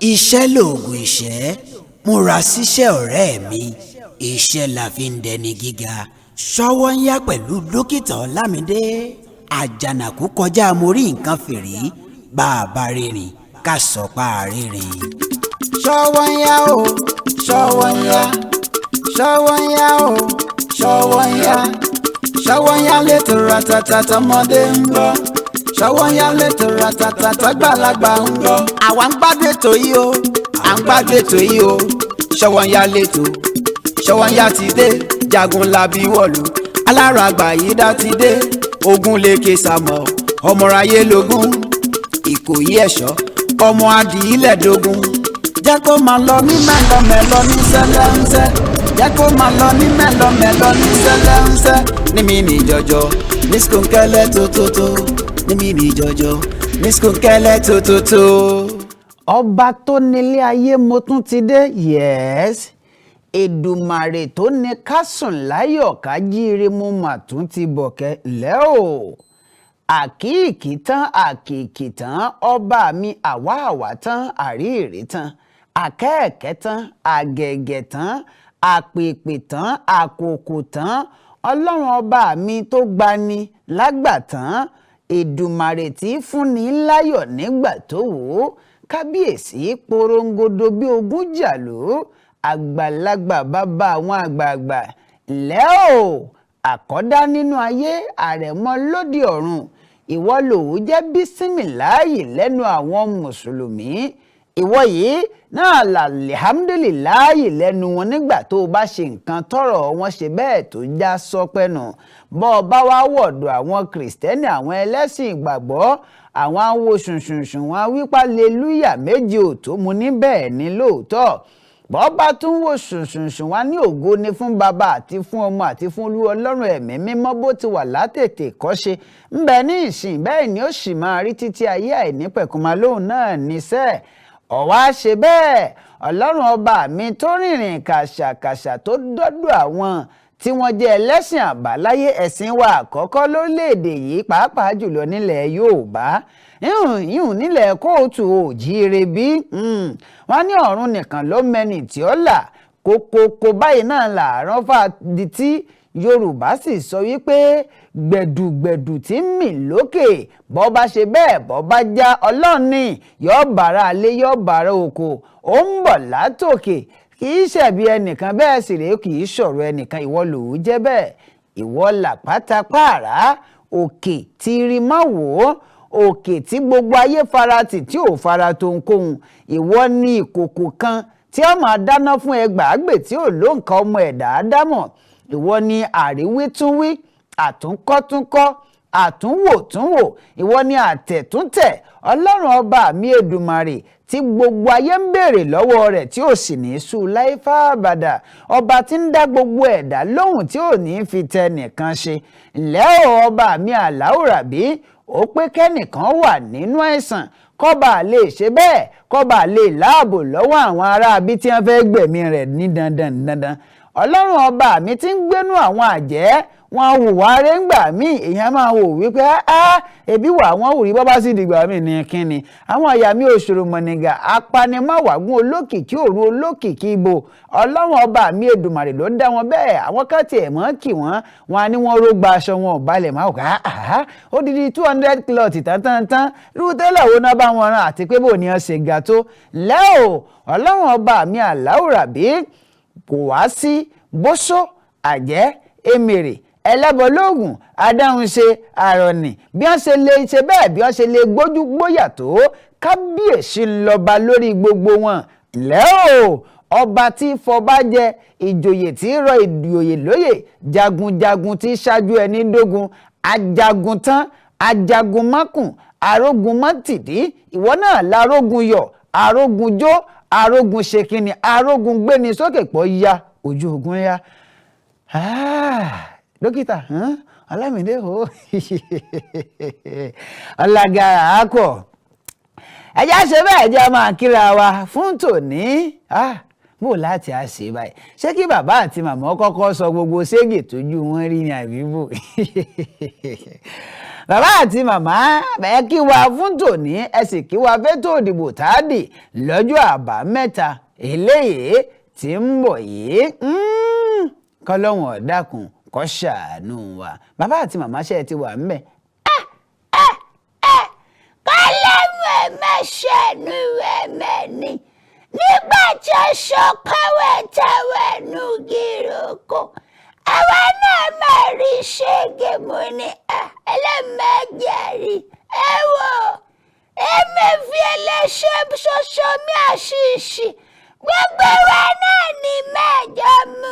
Iṣẹ́ lóògùn ìṣẹ́. Múra síṣẹ́, ọ̀rẹ́ mi. Iṣẹ́ la fi ń dẹni gíga. Ṣọwọ́ ń yá pẹ̀lú Dókítà Ọlámídé Àjànàkú kọjá. Mo rí nǹkan fìrí. Bá a bá rìnrìn, ká sọ pa àrírin. Ṣọwọ́ ń yá o, ṣọwọ́ ń yá, ṣọwọ́ ń yá o, ṣọwọ́ ń yá, ṣọwọ́ ń yá. Létò ratata tọmọdé ń gbọ́, ṣọwọ́ ń yá létò ratata tọgbàlagbà ń gbọ́. Àwa ń gbádùn ètò yìí o, à ń gbádùn ètò yìí o. Ṣọwọ́ ń yá létò, ṣọwọ́ ń yá ti dé. Jagun labi wọ̀lú alára àgbà yìí dá ti dé. Ogun lèkè sàmọ̀ ọmọráyé lógún, Ìkòyí ẹ̀ṣọ́ ọmọ adìyílẹ̀ dógún. Jẹ́ kó máa lọ ní mẹ́lọmẹ́lọ ní sẹ́lẹ̀ńsẹ́, jẹ́ kó máa lọ ní mẹ́lọmẹ́lọ ní sẹ́lẹ̀ńsẹ́. Ní mi ní jọjọ ní skunkẹ́lẹ́ tótótó, ní mi ní jọjọ ní skunkẹ́lẹ́ tótótó. Ọba tó nílé ayé, mo tún ti dé. Yes, Èdùmàrè tó ní ká sùn láyọ̀, ká jíire, mo mà tún ti bọ̀kẹ́ lẹ́ o. Àkìkì tán, àkìkì tán, ọba mi. Àwa àwà tán, àríìrí tán, àkẹ́ẹ̀kẹ́ tán, àgẹ̀gẹ̀ tán, àpèpè tán, àkòkò tán. Ọlọ́run ọba mi tó gbani lágbàtán, Èdùmàrè tí fúnni láyọ̀ nígbà tó wù ú. Kábíyèsí porongodo bí ogún jàlú, àgbàlagbà bàbá àwọn àgbààgbà ńlẹ́ o, àkọ́dá nínú ayé, àrẹ̀mọ lóde ọ̀run. Ìwọ lòun jẹ́ bísímìláàyè lẹ́nu àwọn mùsùlùmí. Ìwọ yìí náà làlẹ́hàmdùlìláàyè lẹ́nu wọn nígbà tó o bá ṣe nǹkan tọrọ wọn ṣe bẹ́ẹ̀ tó já sọpẹ́ nù. Bọ́ ọ bá wá wọ̀dọ̀ àwọn Kìrìsìtẹ́nì, àwọn ẹlẹ́sìn ìgbàgbọ́, àwọn awo ṣùnṣùnṣùn wọn wípé aleluya méje ò tó mu ní. Bẹ́ẹ̀ ni lóòótọ́. Bọ́ bá tún wò ṣùnṣùnṣùn wá ní ògo ni fún Bàbá àti fún Ọmọ àti fún Olú Ọlọ́run Ẹ̀mí Mímọ́. Bó ti wà látètè kọ́ṣe ń bẹ ní ìsìn, bẹ́ẹ̀ ni ó sì máa rí títí ayé àìnípẹ̀kun. Lóhùn náà níṣẹ́ ọ̀wá ṣe bẹ́ẹ̀. Ọlọ́run ọba mi tó rìnrìn kàṣàkàṣà tó dọ́dọ̀ àwọn tí wọ́n jẹ́ ẹlẹ́sìn àbáláyé, ẹ̀sìn wa àkọ́kọ́ lórílẹ̀‐èdè yìí, pàápàá jùlọ nílẹ̀ Yorùbá, yìnyín nílẹ̀ kóòtù òjíire bí wọ́n ní ọ̀run nìkan ló mẹ́ni tí ó là kókókó báyìí náà làárọ̀ fàdí tí Yorùbá sì sọ wípé gbẹ̀dùgbẹ̀dù tí ń mì lókè, bọ́ bá ṣe bẹ́ẹ̀, bọ́ bá já, Ọlọ́run ní yóò bára alé, yóò bára oko. Ó ń bọ̀ látòkè, kì í ṣẹ̀bi ẹnìkan, bẹ́ẹ̀ sì rèé, kì í ṣọ̀rọ̀ ẹnìkan. Ìwọ lòún jẹ́ bẹ́ẹ̀, ìwọ làpátápàrà òkè tí rí má wò ó, òkè tí gbogbo ayé faratì tí ò fara tó ń kóhun. Ìwọ ní ìkòkò kan tí ó máa dáná fún ẹgbàágbè tí ò lóǹkà ọmọ ẹ̀dá ádámọ̀. Ìwọ ní àríwítúnwí, àtúnkọ́túnkọ́, àtúnwòtúnwò. Ìwọ ní àtẹ̀túntẹ̀. Ọlọ́run ọba mi Èdùmàrè tí gbogbo ayé ń béèrè lọ́wọ́ rẹ̀ tí ò sì ní í sú láì fábàdà, ọba tí ń dá gbogbo ẹ̀dá lóhùn tí ò ní í fi tẹ nìkan ṣe. Ǹlẹ́ o, ọba mi Àláùràbí, ó pé kẹ́nìkan wà nínú àìsàn, kọ́ba lè ṣe bẹ́ẹ̀, kọ́ba lè láàbò lọ́wọ́ àwọn aráabí tí wọ́n fẹ́ gbẹ̀mí rẹ̀ ní dandan dandan. Ọlọ́run ọba mi tí ń gbénú àwọn àjẹ́, wọn hùwà rẹ̀ ń gbà míì, èèyàn máa wò wípé á ebi wà wọ́n wù rí. Bọ́ bá sì dìgbà míì ní kínni àwọn ìyá mi òṣòro mọ̀nìgà apanimáwàgún, olókìkí òru, olókìkí ibo. Ọlọ́run ọba mi Èdùmàrè ló dá wọn bẹ́ẹ̀. Àwọn kan tiẹ̀ mọ́ kì wọ́n, wọn á ní wọ́n rógba aṣọ wọn ò balẹ̀ máa wò á odidi 200 cloth tán tán tán. Irú tẹ́lẹ̀ wo náà bá wọn rán, àti pé bò ní wọ́n ṣe ga tó lẹ́ o. Ọlọ́run ọba mi Àláùràbí, kò wá sí bóṣó, àjẹ́, èmèrè, ẹlẹ́bọlóògùn, adáhunṣe, àrọ̀nì, bí wọ́n ṣe lè ṣe bẹ́ẹ̀, bí wọ́n ṣe lè gbójú gbóyà tó, kábíyèsí lọ́ba lórí gbogbo wọn. Ǹlẹ́ o, ọba tí fọba jẹ, ìjòyè tí rọ ìjòyè lóyè, jagunjagun tí ṣáájú ẹni dógun, ajagun tán, ajagun mákùn, arógun mọ́tìdí. Ìwọ náà lárógun yọ, arógun jó, arógun ṣe kínni, arógun gbéni sókè pọ̀ ya ojú ogun ya. Ah, dókítà Ọlámídé o, ọlágara akọ ẹjẹ́ ṣe bẹ́ẹ̀ jẹ́ máa kíra wa fún tòní. Bó láti á ṣe báyìí? Ṣé kí bàbá àti màmá kọ́kọ́ sọ gbogbo ségè tójú wọn rí ni àbí bò? Bàbá àti màmá, ẹ kí wa fún tòní, ẹ sì kí wa fẹ́tò òdìbò táàdì lọ́jọ́ Àbámẹ́ta eléyìí tí ń bọ̀ yìí. Kọ́lọ́hún ọ̀dàkùn kó ṣàánú wa. Bàbá àti màmá, ṣe ti wà ńbẹ̀? Kọ́lọ́mù ẹ̀ má ṣàánú ẹ̀ mẹ́ni nígbà tí ó sọ pẹ́wẹ́ táwọn ẹnu gíroko, àwa náà máa rí ṣége. Mu ní ẹlẹ́mẹ̀jẹ̀rì. Ẹ wò èmi fi ẹlẹ́ṣẹ̀ ṣoṣo mi àṣìṣì gbogbo wa náà ní mẹ́jọ mú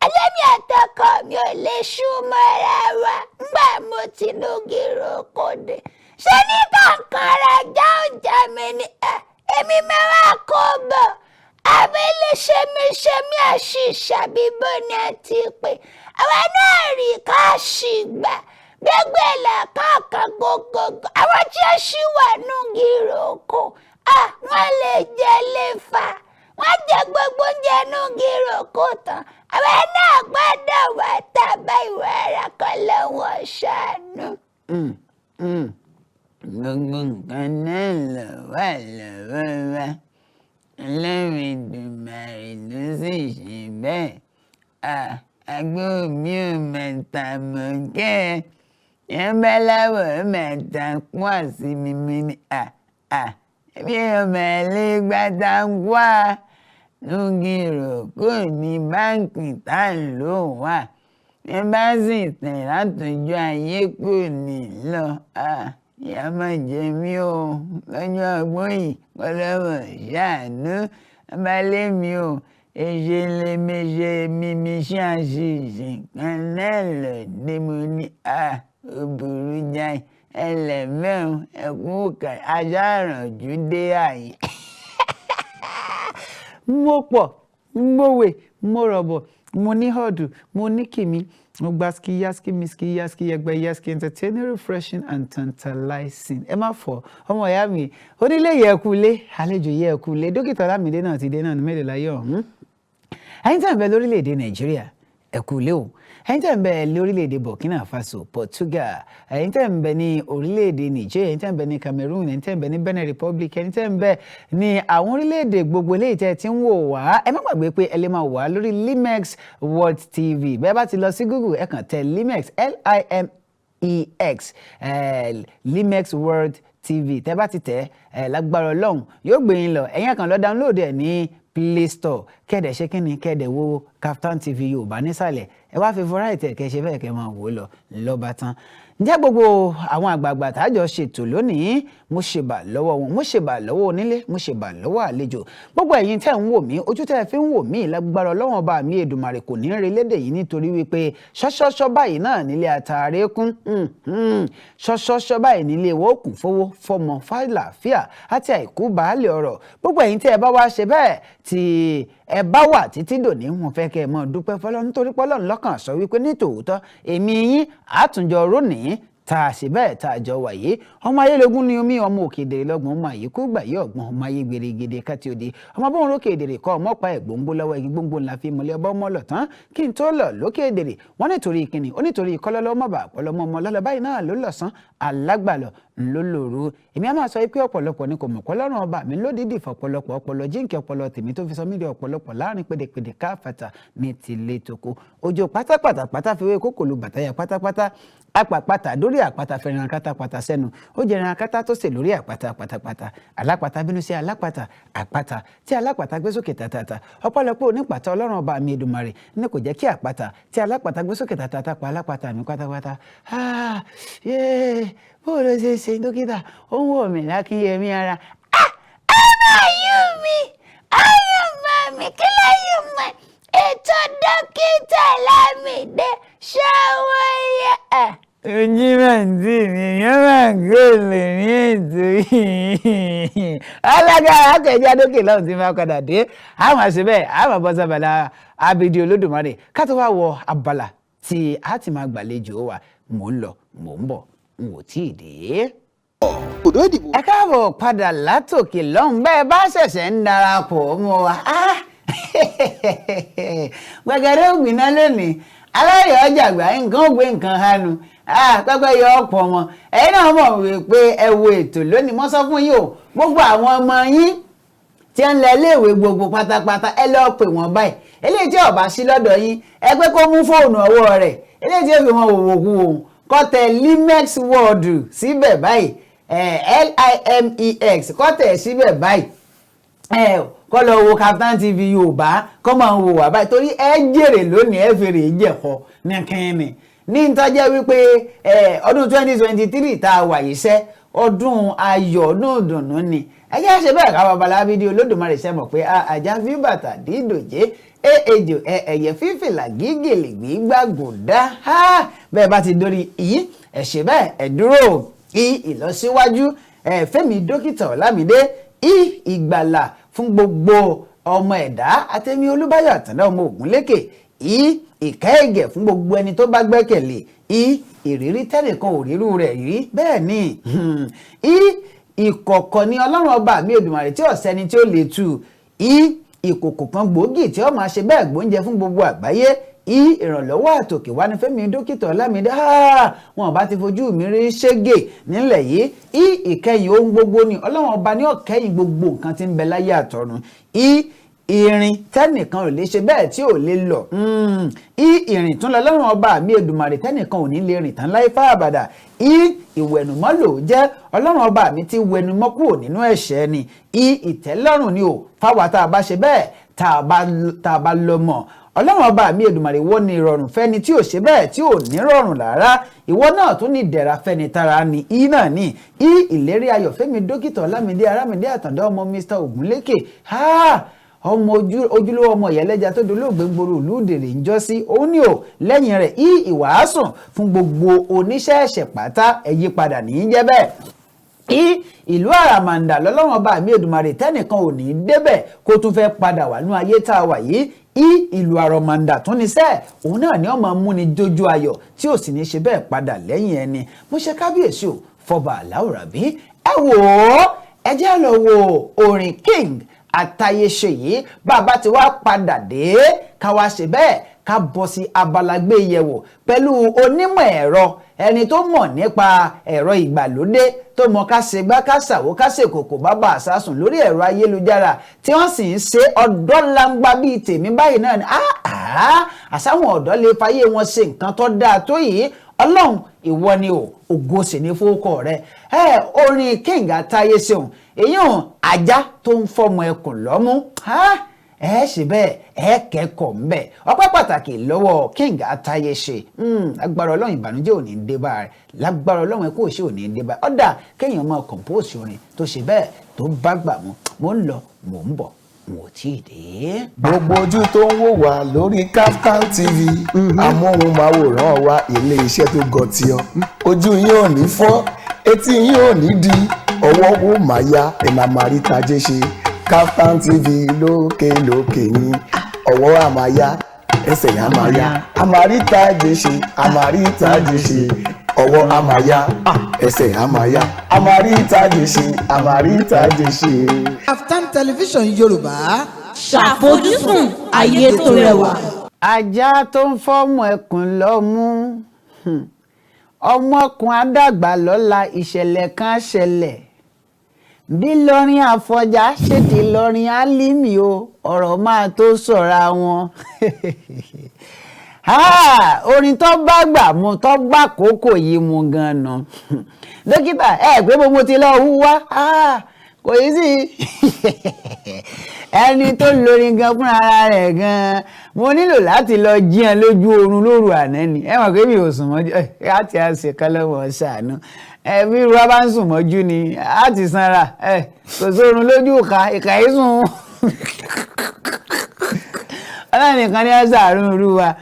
ẹlẹ́mi àtọkọ mi ò lè súnmọ́ ara wa ńgbà mo ti nu gíroko dé. Ṣé ní kọ̀ọ̀kan ara já oúnjẹ mi ni èmi máa wá kó bọ̀ àbí lè ṣe mí ṣe mí àṣìṣe àbí bó ni ẹ ti pè? Àwa náà rí káàṣì gbà gbogbo ẹ̀là kọ̀ọ̀kan gbogbogbò. Àwọn tí ó ṣì wà nù gíroko, wọ́n lè jẹ lè fà wọ́n jẹ gbogbo oúnjẹ nù gíroko tán. Àwa náà gbọ́dọ̀ wá tàbá ìwà ara kan lọ́wọ́ ṣàánú. Gbogbo nǹkan náà ló wà lọ́wọ́ wa. Ẹlẹ́rìndùmarè ló sì ṣe bẹ́ẹ̀. Àgbo mi ò mẹ́ta mọ̀ kẹ́ ẹ bá láwọ̀ mẹ́ta pọ̀ sí mi. Mi ní mi ò mẹ́lẹ́ gbàtà wá lógìrò kò ní báǹkì tá à ń lò wá. Ẹ bá sì tẹ̀ látọjú ayé kò ní lọ. Ìyá má jẹ mí o lọ́jọ́ ọgbọ́n yìí, kọ́lọ́wọ̀ ṣàánú abalẹ̀ mi o. Èṣe lè méṣe mímí ṣe àṣìṣe kan náà lòdì. Mo ní ó burú jáì, ẹlẹ́mẹ̀rún ẹ̀kú kà aṣáàrànjú dé àyè. Mo pọ̀, mo wè, mo rọ̀bọ̀, mo ní ọ̀dù, mo ní kìmí, mo gba ski yaski miski yaski yẹgbẹ yaski, entertaining, refreshing and tantalizing. Ẹ má fọ ọmọ ìyá mi, onílé yẹ kú lé, àlejò yẹ kú lé, dókítà Ọlámídé náà ti dé náà ní mélòó láyé ọ̀hún. Ẹ̀yin tẹ́ ń bẹ lórílẹ̀‐èdè Nàìjíríà, ẹ kú lé o. Ẹ̀yin tẹ́ ń bẹ lórílẹ̀‐èdè Burkina Faso, Portugal, ẹ̀yin tẹ́ ń bẹ ní orílẹ̀‐èdè Niger, ẹ̀yin tẹ́ ń bẹ ní Cameroon, ẹ̀yin tẹ́ ń bẹ ní Benin Republic, ẹ̀yin tẹ́ ń bẹ ní àwọn orílẹ̀‐èdè gbogbo eléyìí tẹ́ ti ń wò wá, ẹ má gbàgbé pé ẹ lè máa wà lórí Limex World TV. Bẹ́ẹ̀ bá ti lọ sí Google, ẹ kàn tẹ Limex, Limex, Limex World TV. Tẹ́ bá ti tẹ̀ ẹ, lágbára Ọlọ́run, yóò gbé yín lọ. Ẹ̀yin kàn lọ download ẹ̀ ní Play Store, kẹ́ẹ̀dẹ̀ ṣe kí ni, kẹ́ẹ̀dẹ̀ wo Kaftan TV Yorùbá nísàlẹ̀. Ẹ wá fi fọ́ráìtì ẹ̀, kẹ́ ṣe bẹ́ẹ̀, kẹ́ máa wò ó lọ lọ́ba tán. Ǹjẹ́ gbogbo àwọn àgbààgbà tájọ ṣètò lónìí, mo ṣèbà lọ́wọ́ wọn, mo ṣèbà lọ́wọ́ onílé, mo ṣèbà lọ́wọ́ àlejò. Gbogbo ẹ̀yin tẹ́ ń wò mí, ojú tẹ́ ẹ fi ń wò mí, lágbára Ọlọ́wọ́n ọba mi Èdùmàrè, kò ní rí lédè yìí, nítorí wípé ṣọ́ṣọ́ṣọ́ báyìí náà nílé àtàrẹ kún, ṣọ́ṣọ́ṣọ́ báyìí nílé ìwọ òkun fowó fọmọ fàlàáfíà àti àìkú baálé ọ̀rọ̀. Gbogbo ẹ̀yin tẹ́ ẹ bá wá ṣe bẹ́ẹ̀ tí ẹ bá wà títí dòní, wọn fẹ́ kẹ́ ẹ mọ́ dúpẹ́ fọlọ́run, nítorí pọ́lọ́run lọ́kàn sọ wípé ní tòótọ́ èmi yín àtúnjọ rónìí tá a ṣe bẹ́ẹ̀ tá a jọ wà yìí. Ọmọ ayélujára ni omi, ọmọ òkèdèrè lọ́gbọ̀n, ọmọ àyíkú gbà yí ọ̀gbọ́n, ọmọ ayé gbèrègèdè káti òde, ọmọ bóun rókè èdèrè kọ́ ọmọ pa ẹ̀gbóngbó lọ́wọ́ igi gbóngbó ńlá fi mọ̀lẹ́ ọba ọmọ lọ tán kí n tó lọ lókè èdèrè. Wọ́n nítorí kíni ó nítorí kọ́lọ́lọ́ mọ̀bà ọ̀pọ̀lọmọ ọmọ lọ́lọ́ báyìí náà ló lọ̀sán alágbàlọ̀ ńlọlọ́rù. Èmi á máa sọ pé ọ̀pọ̀lọpọ̀ ni kò mọ̀ pọ́lọ́run ọba mi lódìdí fọ̀pọ̀lọpọ̀ ọpọlọ jíǹkì ọpọlọ tèmi tó fi sọ mí di ọ̀pọ̀lọpọ̀ láàrin pédèpédè káfàtà ní tìlé toko. Òjò pátápátá pátá fi wé kókòlù bàtáyà pátápátá, apàpàtà dórí àpáta, fẹ́ràn akátá sẹ́nu, ó jẹran akátá tó sè lórí àpáta pátápátá. Alápàtà bínú sí alápàtà, àpáta tí alápàtà gbé sókè tàtàtà, ọ̀pọ̀lọpọ̀ onípàtà Ọlọ́run ọba mi Èdùmàrè ní kò jẹ́ kí àpáta tí alápàtà gbé sókè tàtàtà pa alápàtà mi pátápátá. Ah, yéé, bó ló ṣe ṣe dókítà? Ó ń wò mí lákínyẹmí ara. Ọmọ yìí mi, ayọ̀ mọ̀ mi, kí lẹ́yìn mọ̀ ètò dókítà Lámìdé Ṣówónyẹ. Ojú máa ń tì mí, èèyàn máa ń kó lè ní ètò yìí alágbára akẹ́jẹ́ adókè lọ́hùn tí máa padà dé. Àwọn àṣẹ bẹ́ẹ̀, àwọn bọ́ sábàlá abidi Olódùmarè, ká tó wá wọ abala tí a ti máa gbàlejò wa. Mò ń lọ, mò ń bọ̀, n ò tí ì dé. Òdò ìdìbò. Ẹ káàbọ̀ padà látòkè lọ́hùn. Bẹ́ẹ̀ bá ṣẹ̀ṣẹ̀ ń darapọ̀ mọ́ wa. Gbẹ̀gẹ̀dẹ̀ ògbìnà lónìí, aláyọ̀ ọjàgbá nǹkan ó gbé nǹkan hánu, pẹ́pẹ́ yọ ọ̀pọ̀ wọn. Ẹ̀yin náà mọ̀ wípé ẹ wo ètò lónìí. Mo sọ fún yín o, gbogbo àwọn ọmọ yín tí ń lọ iléèwé gbogbo pátápátá, ẹ lọ́ọ́ pè wọ́n báyìí. Eléyìí tí ó bá sí lọ́dọ̀ yín, ẹ pé kó mú fóònù ọwọ́ rẹ̀, eléyìí tí ó fi wọn wòwò kú òun, kó tẹ Limex World síbẹ̀ báyìí, Limex, kó tẹ̀ síbẹ̀ báyìí, kó lọ wo Kaftan TV Yorùbá, kó máa wò wá báyìí, torí ẹ jèrè lónìí, ẹ fèrè jẹ̀kọ ní kínní ní ntọ́jẹ́ wípé ọdún 2023 tá a wà yìí sẹ́, ọdún ayọ̀, ọdún ìdùnnú ni. Ẹ jẹ́ ṣe bẹ́ẹ̀ ká babalábídé Olódùmarè ṣe mọ̀ pé ajá fi bàtà dídòjé ejò ẹ̀yẹ fífìlà gígèlè gbígbàgòdá. Bẹ́ẹ̀ bá ti dórí ìyí, ẹ̀ ṣe bẹ́ẹ̀, ẹ̀ dúró i ìlọsíwájú ẹ̀ fẹ́mi dókítà Ọlámídé, i ìgbàlà fún gbogbo ọmọ ẹ̀dá, àtẹ̀mí Olúbáyọ̀ Àtàndá ọmọ Ògúnlékè, i ìkẹ́ ìgẹ̀ fún gbogbo ẹni tó bá gbẹ́kẹ̀lé, i ìrírí tẹ́nìkan ò rírú rẹ̀ rí. Bẹ́ẹ̀ ni, i ìkọ̀kọ̀ ni Ọlọ́run ọba mi Èdùmàrè tí ọ̀sẹ́ni tí ó lè tú, i ìkòkò kan gbòógì tí ó máa ṣe bẹ́ẹ̀ gbóúnjẹ fún gbogbo àgbáyé, i ìrànlọ́wọ́ àtòkè wá ní fẹ́mi dókítà Ọlámídé. Wọn bá ti fojú mi rí ṣégè nílẹ̀ yìí. I ìkẹyìn ohun gbogbo ni Ọlọ́run ọba ní ọ̀kẹ́yìn gbogbo nǹkan tí ń bẹ láyé àtọ̀run, i ìrìn tẹ́nìkan ò lè ṣe bẹ́ẹ̀ tí ò lè lọ, i ìrìn tún lọ lọ́rùn ọba mi Èdùmàrè tẹ́nìkan ò ní lè rìn tán láì fáàbàdà, i ìwẹ̀nùmọ́ lò jẹ́ Ọlọ́run ọba mi ti wẹnumọ́ kúrò nínú ẹ̀ṣẹ̀ ni, i ìtẹ́lọ́rùn ni ò fáwa tá a bá ṣe bẹ́ẹ̀ tá a bá lọ mọ̀ Ọlọ́run ọba mi Èdùmàrè. Ìwọ ni ìrọ̀rùn fẹ́ni tí ò ṣe bẹ́ẹ̀ tí ò ní rọ̀rùn rárá, ìwọ náà tún ní ìdẹ̀ra fẹ́ni tara ni, i náà ni i ìlérí ayọ̀ fẹ́mi dókítà Ọlámídé Arámídé Àtàndá ọmọ Mr Ògúnlékè, ọmọ ojúlówó ọmọ ìyálẹ́jà tó dolóògbé gbòòrò ìlú Ìdèrè ń jọ́ sí òun ni ò lẹ́yìn rẹ̀, i ìwàásùn fún gbogbo oníṣẹ́ ẹ̀ṣẹ̀ pátá, ẹ̀yípadà ní í jẹ́ bẹ́ẹ̀, i ìlú àràmàǹdà lọ́lọ́run ọba mi Èdùmàrè tẹ́nìkan ò ní í débẹ̀ kó tún fẹ́ padà wà nú ayé tá a wà yìí, i ìlú àràmàǹdà tún ní sẹ́ẹ̀ òun náà ni ọmọ múni dójú ayọ̀ tí ò sì ní ṣe bẹ́ẹ̀ padà lẹ́yìn ẹni. Mo ṣe kábíyèsí ò fọba àláwùrábí. Ẹ wò ó, ẹ jẹ́ lọ wo orin King Àtayéṣe yìí. Bàbá ti wá padà dé, ká wá ṣe bẹ́ẹ̀ ká bọ́ sí abala gbé yẹ̀wò pẹ̀lú onímọ̀ ẹ̀rọ, ẹni tó mọ̀ nípa ẹ̀rọ ìgbàlódé, tó mọ̀ ká ṣe gbá ká ṣàwó ká ṣe kòkò bàbá àsásùn lórí ẹ̀rọ ayélujára, tí wọ́n sì ń ṣe ọ̀dọ́ langba bíi tèmi báyìí náà ni àsáwọn ọ̀dọ́ lè fayé wọn ṣe nǹkan tó dáa tó yìí. Ọlọ́run ìwọ ni o, ògo sì ní fowókọ rẹ. Orin King Àtayéṣeun èyí hàn ajá tó ń fọmọ ẹkùn lọ́mú, ẹ ṣe bẹ́ẹ̀ ẹ kẹ́kọ̀ọ́ ńbẹ̀. Ọpẹ́ pàtàkì lọ́wọ́ King Àtayéṣe. Lágbára Ọlọ́run ìbànújẹ́ ò ní dé bá rẹ̀, lágbára Ọlọ́run ẹkú òṣè ò ní dé bá. Ọ̀dà kéèyàn máa kọ̀ǹpóòsì orin tó ṣe bẹ́ẹ̀ tó bá gbà mú. Mò ń lọ, mò ń bọ̀, n ò tí ì dé. Gbogbo ojú tó ń wò wá lórí Kaftan TV, amóhùnmáwòrán wa, ilé iṣẹ́ tó gọtí ọ, ojú yín ò ní fọ́, etí yín ò ní di, ọwọ́ wo máa ya, ẹ̀ máa máa rí tajé ṣe. Kaftan TV lókè lókè ní ọwọ́ a máa ya, ẹsẹ̀ a máa ya, a máa rí tajé ṣe, a máa rí tajé ṣe, ọwọ́ a máa ya, ẹsẹ̀ a máa ya, a máa rí tajé ṣe, a máa rí tajé ṣe. Kaftan Television Yorùbá, ṣàfojúsùn ayé tó rẹwà. Ajá tó ń fọ́mọ ẹkùn lọ́mú, ọmọkùn àdàgbà lọ́la, ìṣẹ̀lẹ̀ kan ṣẹlẹ̀ bí lọrin Àfọ̀njá ṣe di lọrin Álímì o, ọ̀rọ̀ máa tó sọ̀ra wọn. Orin tó bá gbà mu tó bá kókò yìí mu gan-an. Dókítà ẹ pé mo ti lọ hùwà kò yí sí ẹni tó lórin gan fúnra ara rẹ̀ gan, mo nílò láti lọ jíyan lójú oorun lóru àná ni. Ẹ mọ̀ pé mi ò sùn mọ́jú láti àṣẹ kọ́lọ́mọ̀ ṣàánú ẹ, bí irú wa bá ń sùn mọ́jú ni á ti sanra. Ẹ kò sórun lójú ìka ìka yìí sùn, Ọlọ́run nìkan ni ẹ ṣàánú irú wa.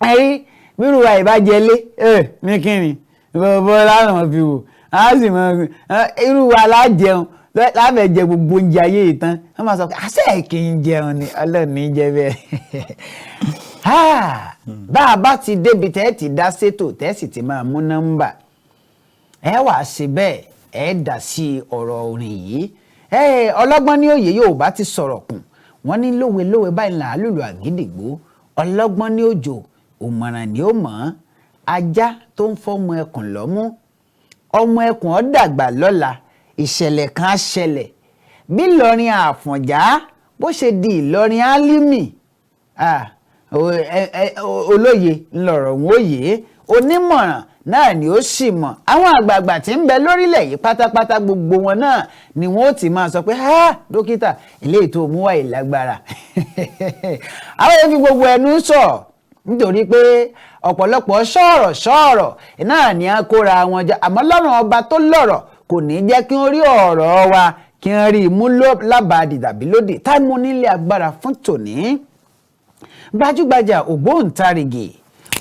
Ẹ rí bí irú wa ìbàjẹ́ lé ẹ ní kíni bọ́ lánàá fi wò á sì mọ irú wa lájẹun láfẹ̀ẹ́ jẹ gbogbo oúnjẹ ayé yìí tán, wọ́n máa sọ pé àṣẹ kì í jẹun ni. Ọlọ́run ní jẹ bẹ́ẹ̀. Bá a bá ti débi tẹ́ ti dá sétò, tẹ́ sì ti máa mú nọ́mbà, ẹ wàá ṣe bẹ́ẹ̀, ẹ dà sí ọ̀rọ̀ orin yìí. Ọlọ́gbọ́n ní òye Yorùbá ti sọ̀rọ̀ kùn. Wọ́n ní lówe lówe báyìí là á lùlù àgídìgbò. Ọlọ́gbọ́n ní òjò, òmọ̀ràn ni ó mọ̀ ọ́n. Ajá tó ń fọ́mọ ẹkùn lọ́mú, ọmọ ẹkùn ó dàgbà lọ́la. Ìṣẹ̀lẹ̀ kan á ṣẹlẹ̀ bí Ìlọrin Àfọ̀njá bó ṣe di Ìlọrin Álímì. Olóye ńlọrọ̀ wọn ó yé, onímọ̀ràn náà ni ó sì mọ̀. Àwọn àgbààgbà tí ń bẹ lórílẹ̀ yìí pátápátá, gbogbo wọn náà ni wọ́n ó ti máa sọ pé, "Ha, dókítà, eléyìí tó mú wáyé lágbára." Àwọn yẹn fi gbogbo ẹnu sọ nítorí pé ọ̀pọ̀lọpọ̀ sọ̀rọ̀ sọ̀rọ̀ náà ni a kóra wọn jọ, àmọ́ lọ́rùn ọba tó lọ́rọ̀ kò ní jẹ́ kí wọ́n rí ọ̀rọ̀ wa kí wọ́n rí i mú lábàádì tàbí lódì. Táìmù nílé agbára fún tòní, gbajúgbajà ògbóǹtarìgì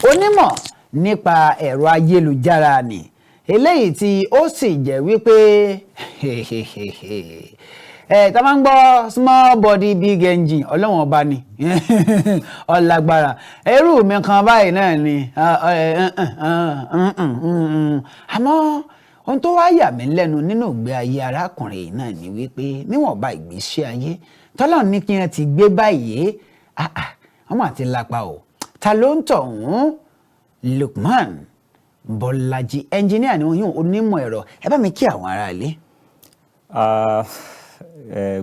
onímọ̀ nípa ẹ̀rọ ayélujára ni, eléyìí tí ó sì jẹ́ wípé ẹ tá máa ń gbọ́ small body, big engine, ọlọ́wọ̀n ọba ni ọlágbára. Ẹrú mi kan báyìí náà ni. Àmọ́ ohun tó wá yà mí lẹ́nu nínú ìgbé ayé arákùnrin yìí náà ni wípé níwọ̀nba ìgbésí ayé tọ́lọ́ ní kí wọ́n ti gbé báyìí, wọ́n mà ti lapa o. Ta ló ń tọ̀hún? Lukman Bọ́lájí, ẹnjìníà ni wọ́n yún, onímọ̀ ẹ̀rọ. Ẹ bá mi kí àwọn aráalé.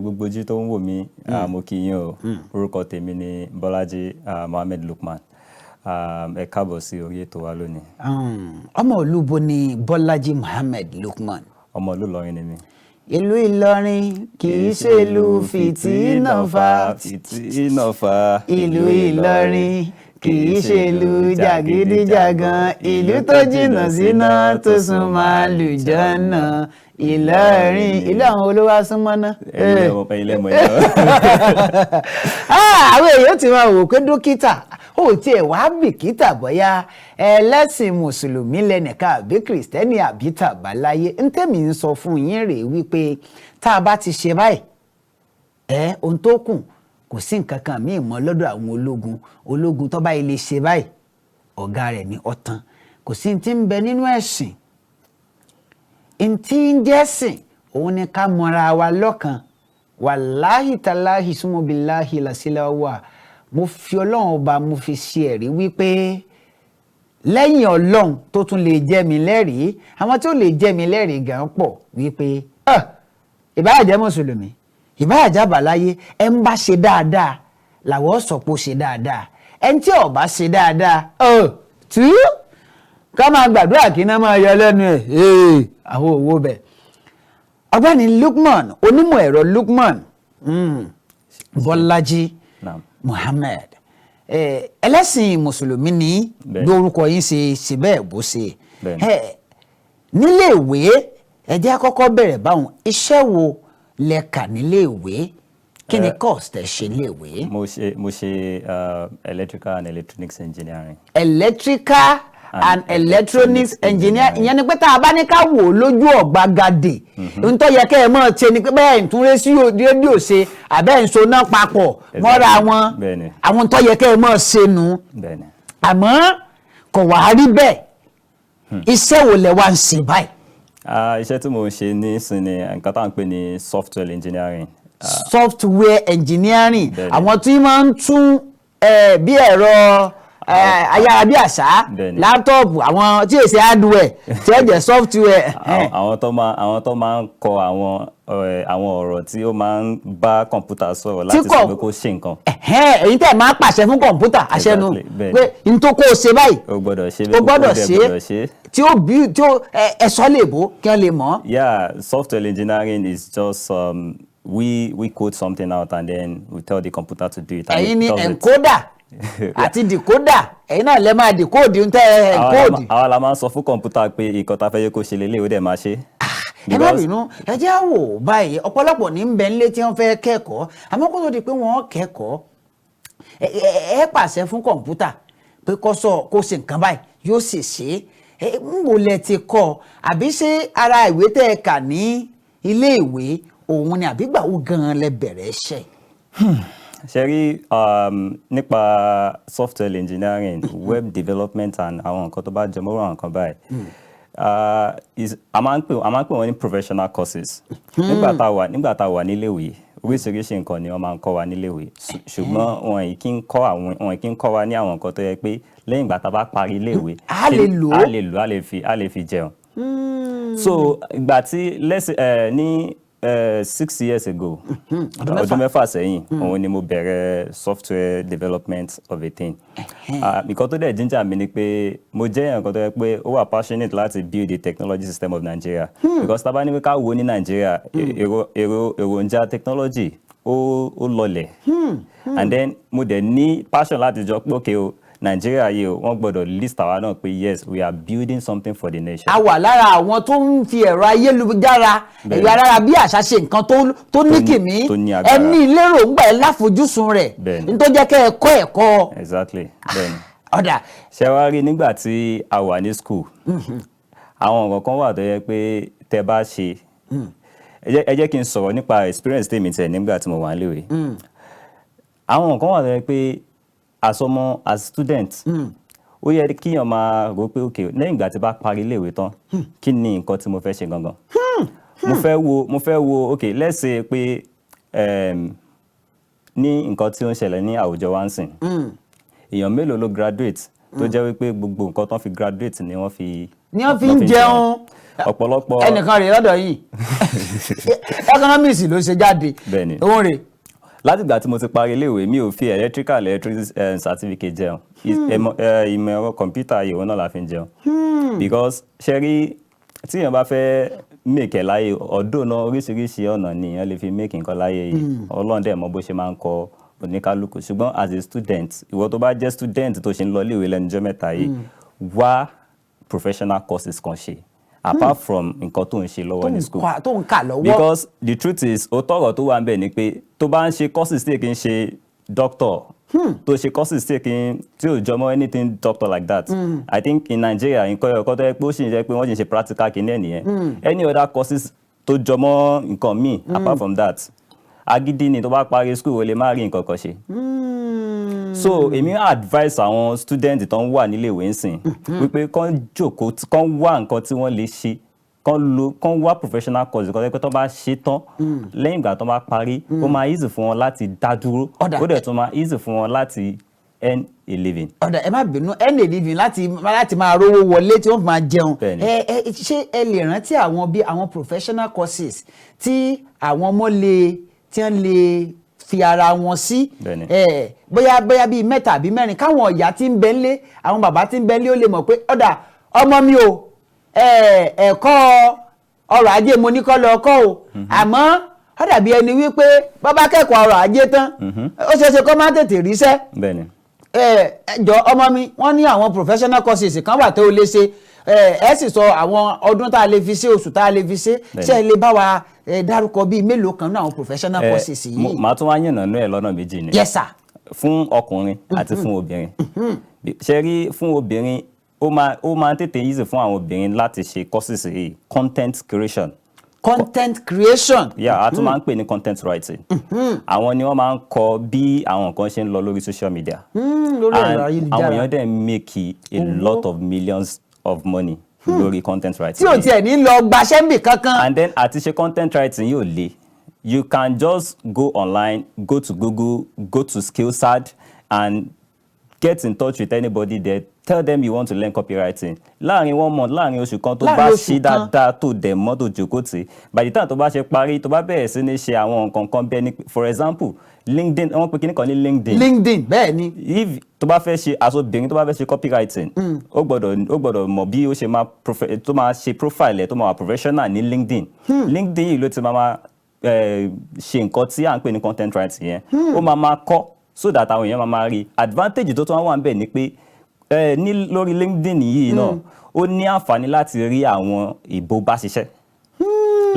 Gbogbo ojú tó ń wò mí, mo kí yín o. Orúkọ tèmi ni Bọ́lájí Mohammed Lukman. Ẹ káàbọ̀ sí orí ètò wa lónìí. Ọmọ olúbo ni Bọ́lájí Mohammed Lukman? Ọmọ ìlú Ìlọrin ni mí. Ìlú Ìlọrin kì í ṣe ìlú fìtínà fa. Fìtínà fa. Ìlú Ìlọrin kì í ṣe ìlú jàgídíjàgan, ìlú tó jìnnà síná tó súnmọ́ àlùjánnà. Ìlọrin, ìlú àwọn olówó asúnmọ́ náà. Ẹ̀yin lẹ́mọ̀ yẹn. Àwọn èèyàn ti máa wò pé dókítà ó tiẹ̀ wá bìkítà bóyá ẹlẹ́sìn mùsùlùmí lẹ́nìkan àbí kìrìsìtẹ́nì àbí tàbáláyé. Ń tẹ̀mí ń sọ fún yín rèé wípé tá a bá ti ṣe báyìí, ẹ ohun tó kù kò sí nǹkan kan míì mọ́ lọ́dọ̀ àwọn ológun. Ológun tó bá yìí lè ṣe báyìí, ọ̀gá rẹ̀ ní ọ̀tán. Kò sí ti ń bẹ nínú ẹ̀sìn ntí ń jẹ́sìn, òun ni ká mọra wa lọ́kan. Wàláhì tàláhì súnmọ́bìláhì làṣìlẹ̀ wà, mo fi Ọlọ́run ọba mo fi ṣe ẹ̀rí wípé lẹ́yìn Ọlọ́run tó tún lè jẹ́ mi lẹ́rìí, àwọn tí ó lè jẹ́ mi lẹ́rìí gan pọ̀ wípé ìbáà jẹ́ mùsùlùmí, ìbáà jẹ́ àbáláyé, ẹ ń bá ṣe dáadáa làwọn sọ pé ó ṣe dáadáa. Ẹni tí ó bá ṣe dáadáa tú ká máa gbàdúrà kí iná máa yọ lẹ́nu ẹ̀. Àwọn òwò bẹ̀. Ọ̀gbẹ́ni Lukman, onímọ̀ ẹ̀rọ Lukman Bọ́lájí Muhammed, ẹlẹ́sìn mùsùlùmí ní lórúkọ yín, ṣe ṣe bẹ́ẹ̀ bó ṣe nílé ìwé. Ẹ jẹ́ á kọ́kọ́ bẹ̀rẹ̀ báwọn. Iṣẹ́ wo lẹ kà nílé ìwé? Kí ni course tẹ́ ṣe nílé ìwé? Mo ṣe electrical and electronics engineering. Electrical and electronics engineer. Ìyẹn ni pé tá a bá ní ká wò ó lójú ọ̀gbagadè, n tó yẹ kẹ́ ẹ mọ̀ ṣe ni pé bẹ́ẹ̀ ń tún rédíò ṣe àbẹ́ ń soná papọ̀ mọ́ra wọn. Àwọn tó yẹ kẹ́ ẹ mọ̀ ṣe nu. Àmọ́ kò wá rí bẹ́ẹ̀. Iṣẹ́ wo lẹ wá ń ṣe báyìí? Iṣẹ́ tí mo ń ṣe nísìnyí ni nǹkan tá à ń pè ní software engineering. Software engineering, àwọn tí máa ń tún bí ẹ̀rọ ayárabíàṣá, laptop, àwọn tí èsì hardware tí ó jẹ́ software. Àwọn tó máa ń kọ àwọn ọ̀rọ̀ tí ó máa ń bá kọ̀ǹpútà sọ̀rọ̀ láti sọ pé kó ṣe nǹkan. Èyí tẹ̀ máa pàṣẹ fún kọ̀ǹpútà, àṣẹ nu pé n tó kó o ṣe báyìí. O gbọ́dọ̀ ṣe. O gbọ́dọ̀ ṣe tí ó bí tí ó ẹ̀sọ́ lè bó kí wọ́n lè mọ̀. Yeah, software engineering is just we code something out and then we tell the computer to do it. Ẹ̀yin ni encoder àti decoder. Ẹ̀yin náà lè máa decode ń tẹ́ ẹ encode. Àwa la máa ń sọ fún kọ̀ǹpútà pé ìkan tá a fẹ́ yẹ kó ṣe lélẹ̀, ó dẹ̀ máa ṣe. Ẹ má bínú, ẹ jẹ́ á wò báyìí. Ọ̀pọ̀lọpọ̀ ní ń bẹ nílé tí wọ́n fẹ́ kẹ́kọ̀ọ́, àmọ́ kó tó di pé wọ́n kẹ́kọ̀ọ́, ẹ pàṣẹ fún kọ̀ǹpútà pé kó sọ kó ṣe nǹkan báyìí, yóò sì ṣe é. Ń wò lẹ ti kọ́? Àbí ṣé ara ìwé tẹ́ ẹ kà ní ilé ìwé òun ni, àbí gbà wo gan-an lẹ bẹ̀rẹ̀ iṣẹ́? Ṣe rí, nípa software engineering, web development and àwọn nǹkan tó bá jẹ mọ́ àwọn nǹkan báyìí, a máa ń pè wọ́n ní professional courses. Nígbà tá a wà níléèwé, Oríṣiríṣi nǹkan ni wọ́n máa ń kọ́ wa níléèwé, ṣùgbọ́n wọn kì í kọ́ wa ní àwọn nǹkan tó yẹ pé lẹ́yìn ìgbà tá a bá parí iléèwé, A lè lò ó. A lè lò ó, a lè fi jẹun. So ìgbà tí lẹ́sìn ẹ̀ ní 6 years ago, ọdún 6 sẹ́yìn, òun ni mo bẹ̀rẹ̀ software development of a thing. Nǹkan tó dẹ̀ ginger mi ni pé mo jẹ́ èèyàn kan tó yẹ pé ó wà passionate láti build the technology system of Nigeria, because tá a bá ní pé ká wo ní Nigeria, èròjà technology ó lọlẹ̀. And then mo dẹ̀ ní passion láti jọ pé, okay o, Nigeria yìí o, wọ́n gbọ́dọ̀ list àwa náà pé yes, we are building something for the nation. A wà lára àwọn tó ń fi ẹ̀rọ ayélujára, ẹ̀rọ arára bí àṣà ṣe nǹkan tó ní kìmí. Tó ní Ẹ agbára. ní lérògbà, ẹ láfojúsùn rẹ̀ ní tó jẹ́ kẹ́ ẹ kọ́ ẹ̀kọ́. Exactly, bẹ́ẹ̀ni. Ọ̀dà. Ṣé wàá rí, nígbà tí a wà ní school, àwọn nǹkan kan wà tó yẹ pé tẹ bá ṣe, ẹ jẹ́ kí n sọ̀rọ̀ nípa experience tèmi tẹ̀ nígbà tí mo wà níléèwé. Àwọn nǹkan wà tó yẹ pé as ọmọ, as student, ó yẹ kíyàn máa rò pé, ok, lẹ́yìn ìgbà tí bá parí iléèwé tán, kí ni nǹkan tí mo fẹ́ ṣe gangan? Mo fẹ́ wo, ok, let's say pé ní nǹkan tí ó ń ṣẹlẹ̀ ní àwùjọ wa ń sìn, èèyàn mélòó ló graduate tó jẹ́ wípé gbogbo nǹkan tó ń fi graduate ni wọ́n fi Ni wọ́n fi ń jẹun? Ọ̀pọ̀lọpọ̀. Ẹnìkan rèé lọ́dọ̀ yìí, economics ló ṣe jáde. Bẹ́ẹ̀ni. Òun rèé. Látìgbà tí mo ti parí iléèwé, mi ò fi electrical electric certificate jẹun. Ìmọ̀ ẹ̀rọ kọ̀ǹpútà yìí, òun náà la fi ń jẹun, because ṣe rí, tí èèyàn bá fẹ́ make ẹ̀ láyé ọ̀dọ́ náà, oríṣiríṣi ọ̀nà ni èèyàn lè fi make nǹkan láyé yìí. Ọlọ́run dẹ̀ mọ̀ bó ṣe máa ń kọ oníkálukú. Ṣùgbọ́n as a student, ìwọ tó bá jẹ́ student tó ṣe ń lọ iléèwé lẹ́nu ọjọ́ mẹ́ta yìí, wá professional courses kan ṣe apart from nǹkan tó ń ṣe lọ́wọ́ ní school Tó ń kà lọ́wọ́. Because the truth is, òótọ́ ọ̀rọ̀ tó wà ń bẹ̀ ni pé tó bá ń ṣe courses tí kì í ṣe doctor, tó ṣe courses tí kì í tí ò jọmọ́ anything doctor like that, I think in Nigeria, nǹkan ẹ̀kọ́ tó yẹ pé ó sì ń jẹ́ pé wọ́n sì ń ṣe practical kìíní ẹ̀ nìyẹn. Any other courses tó jọmọ́ nǹkan míì apart from that, agídí ni. Tó bá parí school, o lè má rí nǹkan kan ṣe. So èmi advice àwọn student tó ń wà nílé ìwé ńsìn wípé kán jókòó, kán wá nǹkan tí wọ́n lè ṣe, kán lo, kán wá professional course kan pé tó bá ṣe tán, lẹ́yìn ìgbà tó bá parí, ó máa easy fún wọn láti dá dúró. Ọ̀dà. Ó dẹ̀ tún máa easy fún wọn láti earn a living. Ọ̀dà, ẹ má bínú, earn a living, láti máa rówó wọlé tí wọ́n fi máa jẹun. Bẹ́ẹ̀ni. Ẹ ṣé ẹ lè rántí àwọn bí àwọn professional courses tí àwọn ọmọ lè tí wọ́n lè fi ara wọn sí? Bẹ́ẹ̀ni. Ẹ bóyá bíi mẹ́ta àbí mẹ́rin, káwọn ìyá tí ń bẹ ńlé, àwọn bàbá tí ń bẹ ńlé, ó lè mọ̀ pé, ọ̀dà, ọmọ mi o, ẹ̀kọ́ ọrọ̀ ajé mo ní kọ́ lọ kọ́ o, àmọ́ ó dàbí ẹni wípé bàbá kẹ́kọ̀ọ́ ọrọ̀ ajé tán, ó ṣeé ṣe kó má tètè ríṣẹ́. Ẹ jọ, ọmọ mi, wọ́n ní àwọn professional courses kan wà tó o lè ṣe. Ẹ sì sọ àwọn ọdún tá a lè fi ṣe, oṣù tá a lè fi ṣe. Ṣé ẹ lè bá wa dárúkọ bíi mélòó kan náà àwọn professional courses yìí? Màá tún wá yànnà ẹ̀ lọ́nà méjì ni. Yes sir. Fún ọkùnrin àti fún obìnrin. Ṣe rí, fún obìnrin, ó máa ń tètè easy fún àwọn obìnrin láti ṣe courses yìí: content creation. Content creation. Yeah, a tún máa ń pè ní content writing. Àwọn ni wọ́n máa ń kọ bí àwọn nǹkan ṣe ń lọ lórí social media. Lórí ẹ̀rọ And ayélujára. àwọn èèyàn dẹ̀ make a lot of millions of money lórí content writing. Tí ò tiẹ̀ ní lọ gbaṣẹ́ níbì kankan. And then àti ṣe content writing yóò le. You can just go online, go to Google, go to Skillshare and get in touch with anybody there. Tell them you want to learn copywriting. Láàrin one month, láàrin oṣù kan, tó Láàrin bá oṣù ṣe kan. dáadáa, tó dẹ̀ mọ́, tó jókòó tì, by the time tó bá ṣe parí, tó bá bẹ̀rẹ̀ sí ní ṣe àwọn nǹkan kan bẹ́ẹ̀ ni, for example, LinkedIn, wọ́n pe kíní kan ní LinkedIn. LinkedIn, bẹ́ẹ̀ ni. If tó bá fẹ́ ṣe, as obìnrin tó bá fẹ́ ṣe copywriting, ó gbọ́dọ̀ mọ̀ bí ó ṣe máa tó máa ṣe profile ẹ̀, tó máa wà professional ní LinkedIn. LinkedIn yìí ló ti máa ṣe nǹkan tí à ń pè ní content writing yẹn. Ó máa kọ́ so that àwọn èèyàn máa rí. Advantage tó tún wà ń bẹ̀ ni pé ní lórí LinkedIn yìí náà, ó ní àǹfààní láti rí àwọn ìbò bá ṣiṣẹ́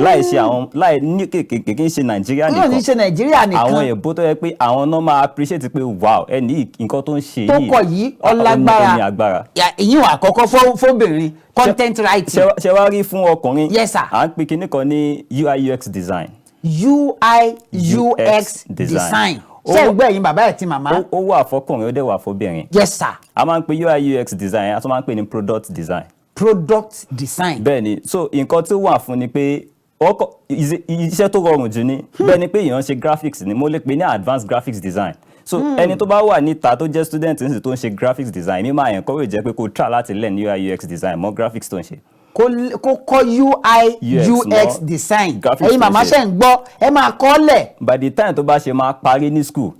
láì ṣe àwọn láì ní kéèké kí n ṣe Nàìjíríà Yóò ní nìkan. ṣe Nàìjíríà nìkan. Àwọn èèbó tó yẹ pé àwọn náà máa appreciate pé, wow, ẹni yìí, nǹkan tó ń ṣe Tó yìí kọ yìí, ó lágbára. Ó ní agbára. Ìyín àkọ́kọ́ fóbìnrin, content writing. Ṣé wá rí, fún ọkùnrin, Yes, sir. à ń pè kinní kan ní UI UX design. UI UX design. Ṣé ń gbọ́, ẹ̀yin bàbá ẹ̀ tí màmá? Ó wà fọkùnrin, ó dẹ̀ wà fóbìnrin. Yes sir. A máa ń pè UI UX design, a tún máa ń pè ní product design. Product design. Bẹ́ẹ̀ ni. So nǹkan tí ó wà fún ni pé Ọkọ iṣẹ́ tó rọrùn jù ni. Bẹ́ẹ̀ ni pé èèyàn ń ṣe graphics ni, mo lè pè ní advanced graphics design. So ẹni tó bá wà níta tó jẹ́ student nísìnyí tó ń ṣe graphics design, mi máa encourage jẹ́ pé kó try láti learn UI UX design mọ́ graphics tó ń ṣe. Kó kọ́ UI UX UX mọ́ design. graphics Ẹ̀yin tó ń màmá ṣe. ṣe ń gbọ́, ẹ máa kọ́ lẹ̀. By the time tó bá ṣe máa parí ní school,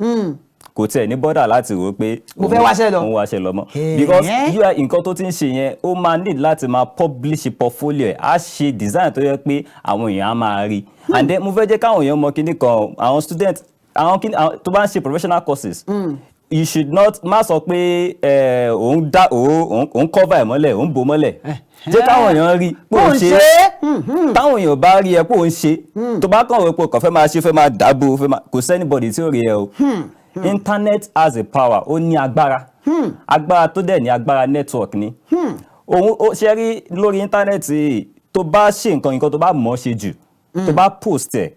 kò tiẹ̀ ní bother láti rò ó pé Mo fẹ́ wáṣẹ́ lọ. òun wáṣẹ́ lọ mọ́, because UI nǹkan tó ti ń ṣe yẹn, ó máa need láti máa publish portfolio ẹ̀, á ṣe design tó yẹ pé àwọn èèyàn á máa rí. And then mo fẹ́ jẹ́ káwọn èèyàn mọ kíní kan, àwọn student, àwọn kíní, tó bá ń ṣe professional courses, you should not má sọ pé òun dá òun cover ẹ̀ mọ́lẹ̀, òun bò mọ́lẹ̀. Jẹ́ káwọn èèyàn rí pé Bó òun ń ṣe. ṣe é. Táwọn èèyàn bá rí ẹ pé òun ṣe, tó bá kàn wọ́n pé kàn fẹ́ máa ṣe, fẹ́ máa dáàbò, fẹ́ máa, kò sí anybody tí ó rí ẹ o. Internet has a power, ó ní agbára. Agbára tó dẹ̀ ní agbára network ni òun ó ṣe rí lórí internet yìí. Tó bá ṣe nǹkan, nǹkan tó bá mọ̀ ọ́ ṣe jù, tó bá post ẹ̀,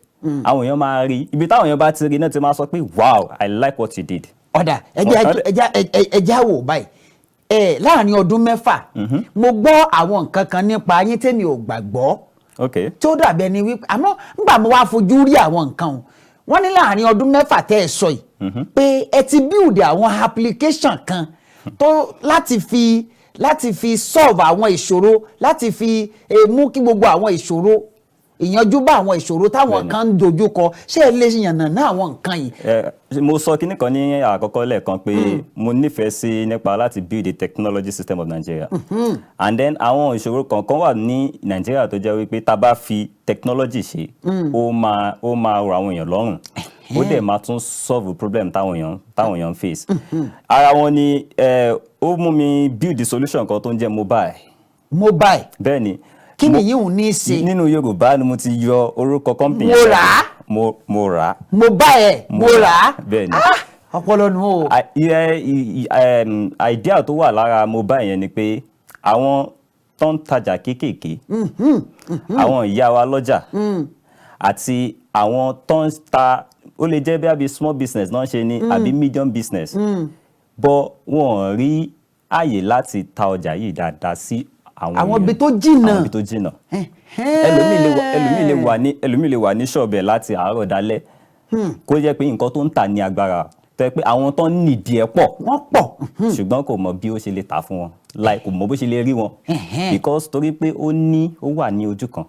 àwọn èèyàn máa rí. Ibi táwọn èèyàn bá ti rí náà ti máa sọ pé, "Wow, I like what you did." Ọ̀dà, ẹjẹ́ wò báyìí ẹ, láàrin ọdún 6, mo gbọ́ àwọn nǹkan kan nípa yín tèmi ò gbàgbọ́, tí ó dàbí ẹni wípé, àmọ́ nígbà mo wá fojú rí àwọn nǹkan o, wọ́n ní láàrin ọdún 6 tẹ́ ẹ sọ yìí pé ẹ ti build àwọn application kan tó láti fi solve àwọn ìṣòro, láti fi mú kí gbogbo àwọn ìṣòro, ìyanjú bá àwọn ìṣòro táwọn kan ń dojú kọ. Ṣé ẹ lè yànnàná àwọn nǹkan yìí? Ẹ, mo sọ kinní kan ní àkọ́kọ́ lẹ́ẹ̀kan pé mo nífẹ̀ẹ́ sí nípa láti build the technology system of Nigeria. And then àwọn ìṣòro kọ̀ọ̀kan wà ní Nigeria tó jẹ́ wípé tá a bá fi technology ṣe, ó máa rọ àwọn èèyàn lọ́rùn, ó dẹ̀ máa tún solve problem táwọn èèyàn ń face. Ara wọn ni ó mú mi build the solution kan tó ń jẹ́ mobile. Mobile? Bẹ́ẹ̀ ni. Kí nìyí ò ní í ṣe? Nínú Yorùbá ni mo ti yọ orúkọ company Mo yẹn rà á. jáde. Mo rà á. Mo bá ẹ mo rà á. Bẹ́ẹ̀ ni. Ah, ọpọlọ nù o. Idea tó wà lára mobile yẹn ni pé àwọn tó ń tajà kéékèèké, àwọn ìyá wa lọ́jà, àti àwọn tó ń ta, ó lè jẹ́ bí small business náà ṣe ni àbí medium business, but wọn ò rí àyè láti ta ọjà yìí dáadáa sí àwọn Àwọn èèyàn. ibi tó jìnnà. Àwọn ibi tó jìnnà. Ẹlòmíì lè wà ní ṣọ́ọ̀bù ẹ̀ láti àárọ̀ dálẹ́, kó jẹ́ pé nǹkan tó ń tà ní agbára tó yẹ pé àwọn tó ń nìdí ẹ̀ pọ̀, Wọ́n pọ̀. ṣùgbọ́n kò mọ bí ó ṣe lè tà fún wọn, like kò mọ bó ṣe lè rí wọn, because torí pé ó ní ó wà ní ojú kan.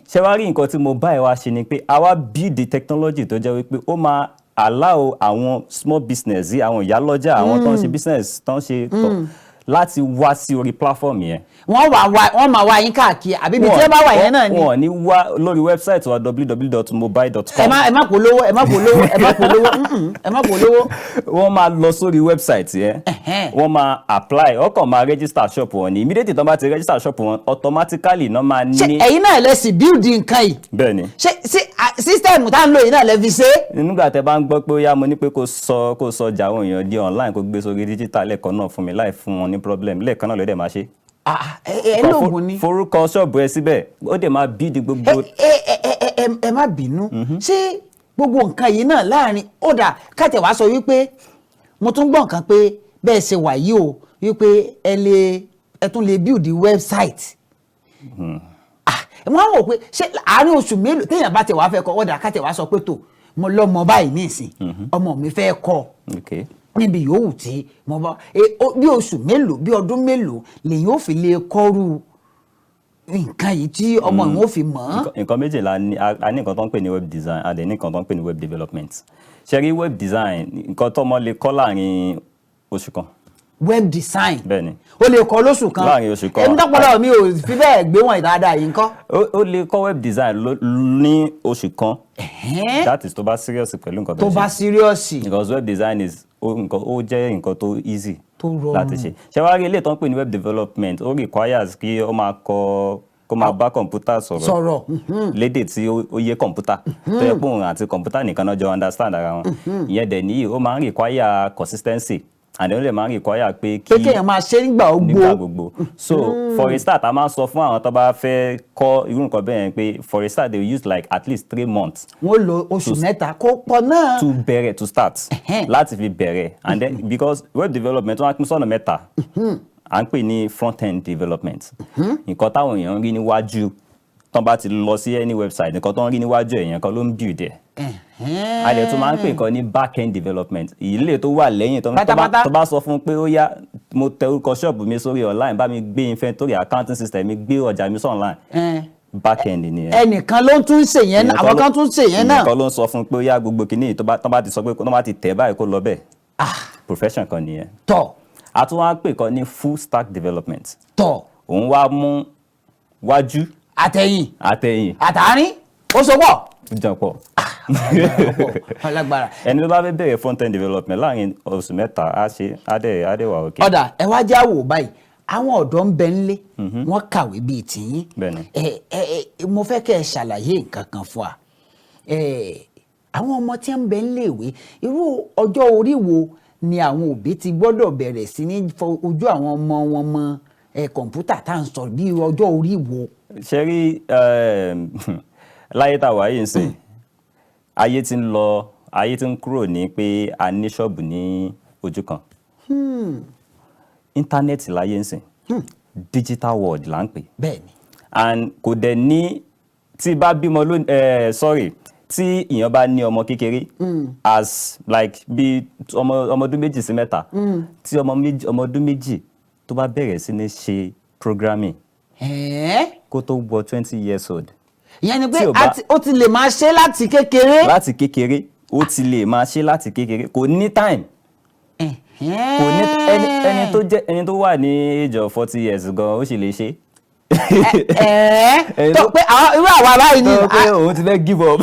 Ṣé wàá rí nǹkan tí mo bá ẹ wá ṣe ni pé a wá build the technology tó jẹ́ wípé ó máa allow àwọn small business yìí, àwọn ìyálọ́jà, àwọn tó ń ṣe business, tó ń ṣe tọ̀, láti wá sí orí platform yẹn. Wọ́n máa wá yín káàkiri, àbí ibi tí ẹ bá wà yẹn náà ni? Wọ́n ní wá lórí website wa, www.mobile.com. Ẹ má polówó, ẹ má polówó, ẹ má polówó, ẹ má polówó. Wọ́n máa lọ sórí website yẹn, wọ́n máa apply, ọkàn máa register shop wọn ní. Immediately tó bá ti register shop wọn, automatically náà máa Ṣé ní. ẹ̀yin náà lẹ sì build nǹkan yìí? Bẹ́ẹ̀ ni. Ṣé system tá à ń lò yìí náà lẹ fi ṣe é? Nígbà tẹ bá ń gbọ́ pé ó yá, mo ní pé kó sọ ọjà àwọn èèyàn di online, kó gbé sórí digital lẹ́ẹ̀kan náà fún mi láì fún wọn ní problem, lẹ́ẹ̀kan náà ló dẹ̀ máa ṣe. Ah, ẹ lóògùn ni. Forúkọ ṣọ́ọ̀bù ẹ síbẹ̀, ó dẹ̀ máa build gbogbo. Ẹ ẹ ẹ ẹ ẹ ẹ má bínú, ṣé gbogbo nǹkan yìí náà láàrin, ó dà káàtẹ̀ wá sọ wípé mo tún gbọ́ nǹkan pé bẹ́ẹ̀ ṣe wà yìí o, wípé ẹ tún lè build website. Ah, wọ́n á wò pé ṣé àárín oṣù mélòó téèyàn bá tẹ̀ wá fẹ́ kọ́, ó dà káàtẹ̀ wá sọ pé tó mo lọ́mọ báyìí nísìn, ọmọ mi fẹ́ kọ́ níbi yòówù tí mo bá bí oṣù mélòó, bí ọdún mélòó lèyìn ó fi lè kọ́rù nǹkan yìí tí ọmọ ìwọ̀n ó fi mọ̀ ọ́n? Nǹkan méjìlá ni a ní. Nǹkan tó ń pè ní web design, a dẹ̀ ní nǹkan tó ń pè ní web development. Ṣe rí web design, nǹkan tọ́mọ lè kọ́ láàrin oṣù kan. Web design? Bẹ́ẹ̀ ni. O lè kọ́ lóṣù kan? Láàrin oṣù kan. Ẹni tọ́pọ̀lọ́ mi ò fi bẹ́ẹ̀ gbé wọn dáadáa yìí ńkọ́? Ó lè kọ́ web design ní oṣù kan. That is tó bá serious pẹ̀lú nǹkan tó Tó ń ṣe. bá serious. Because web design is ó nǹkan ó jẹ́ nǹkan tó easy Tó rọrùn. láti ṣe. Ṣé wàá rí eléyìí tó ń pè ní web development, ó requires kí ó máa kọ, kó máa bá kọ̀ǹpútà sọ̀rọ̀ Sọ̀rọ̀. lédè tí ó yé kọ̀ǹpútà, tó yẹ pé òun àti kọ̀ǹpútà nìkan náà jọ understand ara wọn. Ìyẹn dẹ̀ níyì, ó máa ń require consistency and then ó lè máa ń require pé kí Pé kéèyàn máa ṣe nígbà nígbà gbogbo. Gbogbo. So for a start, a máa ń sọ fún àwọn tó bá fẹ́ kọ́ irú nǹkan bẹ́ẹ̀ yẹn pé for a start, they will use like at least 3 months. Wọ́n lo oṣù 3, kó pọ̀ náà. To bẹ̀rẹ̀, to start, láti fi bẹ̀rẹ̀. And then because web development, wọ́n á pín sọ́nà mẹ́ta. À ń pè ní front end development, nǹkan táwọn èèyàn ń rí níwájú Tán bá ti lọ sí any website, nǹkan tó ń rí níwájú èèyàn kan ló ń build ẹ̀. A lè tún máa ń pè nǹkan ní back end development, ilé tó wà lẹ́yìn Pátápátá. tó bá sọ fún un pé ó yá, mo tẹ orúkọ ṣọ́ọ̀bù mi sórí online, bá mi gbé inventory, accounting system mi, gbé ọjà mi sí online, back end nìyẹn. Ẹnìkan ló ń tún ṣe yẹn náà, àwọn kan tún ṣe yẹn náà. Ẹnìkan ló ń sọ fún un pé ó yá, gbogbo kìíní yìí, tó bá ti sọ pé tó bá ti tẹ̀ báyìí, kó lọ bẹ́ẹ̀. Profession kan nìyẹn. A tún wá ń pè kan ní full stack development. Òun wá mú wájú, àtẹ̀yìn, àtẹ̀yìn, àtàárín, ó so pọ̀. Jọ pọ̀. Ọlágbára. Ẹni tó bá fẹ́ bẹ̀rẹ̀ front end development, láàrin oṣù 3 á ṣe, á dẹ̀ wà okay. Ọ̀dà, ẹ wá já wò báyìí, àwọn ọ̀dọ́ ń bẹ ńlé, wọ́n kàwé bíi tìyín. Ẹ ẹ ẹ, mo fẹ́ kẹ́ ẹ ṣàlàyé nǹkan kan fún wa. Àwọn ọmọ tí ń bẹ ńléèwé, irú ọjọ́ orí wo ni àwọn òbí ti gbọ́dọ̀ bẹ̀rẹ̀ sí ní fọ ojú àwọn ọmọ wọn mọ kọ̀ǹpútà tá à ń sọ, bí ọjọ́ orí wo? Ṣe rí, láyé tá a wà yìí ń sìn, ayé ti ń lọ, ayé ti ń kúrò ní pé a ní ṣọ́ọ̀bù ní ojú kan. Íńtánẹ́ẹ̀tì láyé ń sìn, digital world là ń pè. And kò dẹ̀ ní tí bá bímọ lónìí, sorry, tí èèyàn bá ní ọmọ kékeré as like bí ọmọ ọdún 2 sí 3, tí ọmọ méjì, ọmọ ọdún 2 tó bá bẹ̀rẹ̀ sí ní ṣe programming, kó tó wọ 20 years old, Ìyẹn ni pé tí ò bá- ó ti lè máa ṣe láti kékeré. Láti kékeré, ó ti lè máa ṣe láti kékeré. Kò ní time, kò ní ẹni tó jẹ́ ẹni tó wà ní age of 40 years gan, ó sì lè ṣe. Ẹni tó pé irú àwa báyìí ni tó pé òun ti fẹ́ give up,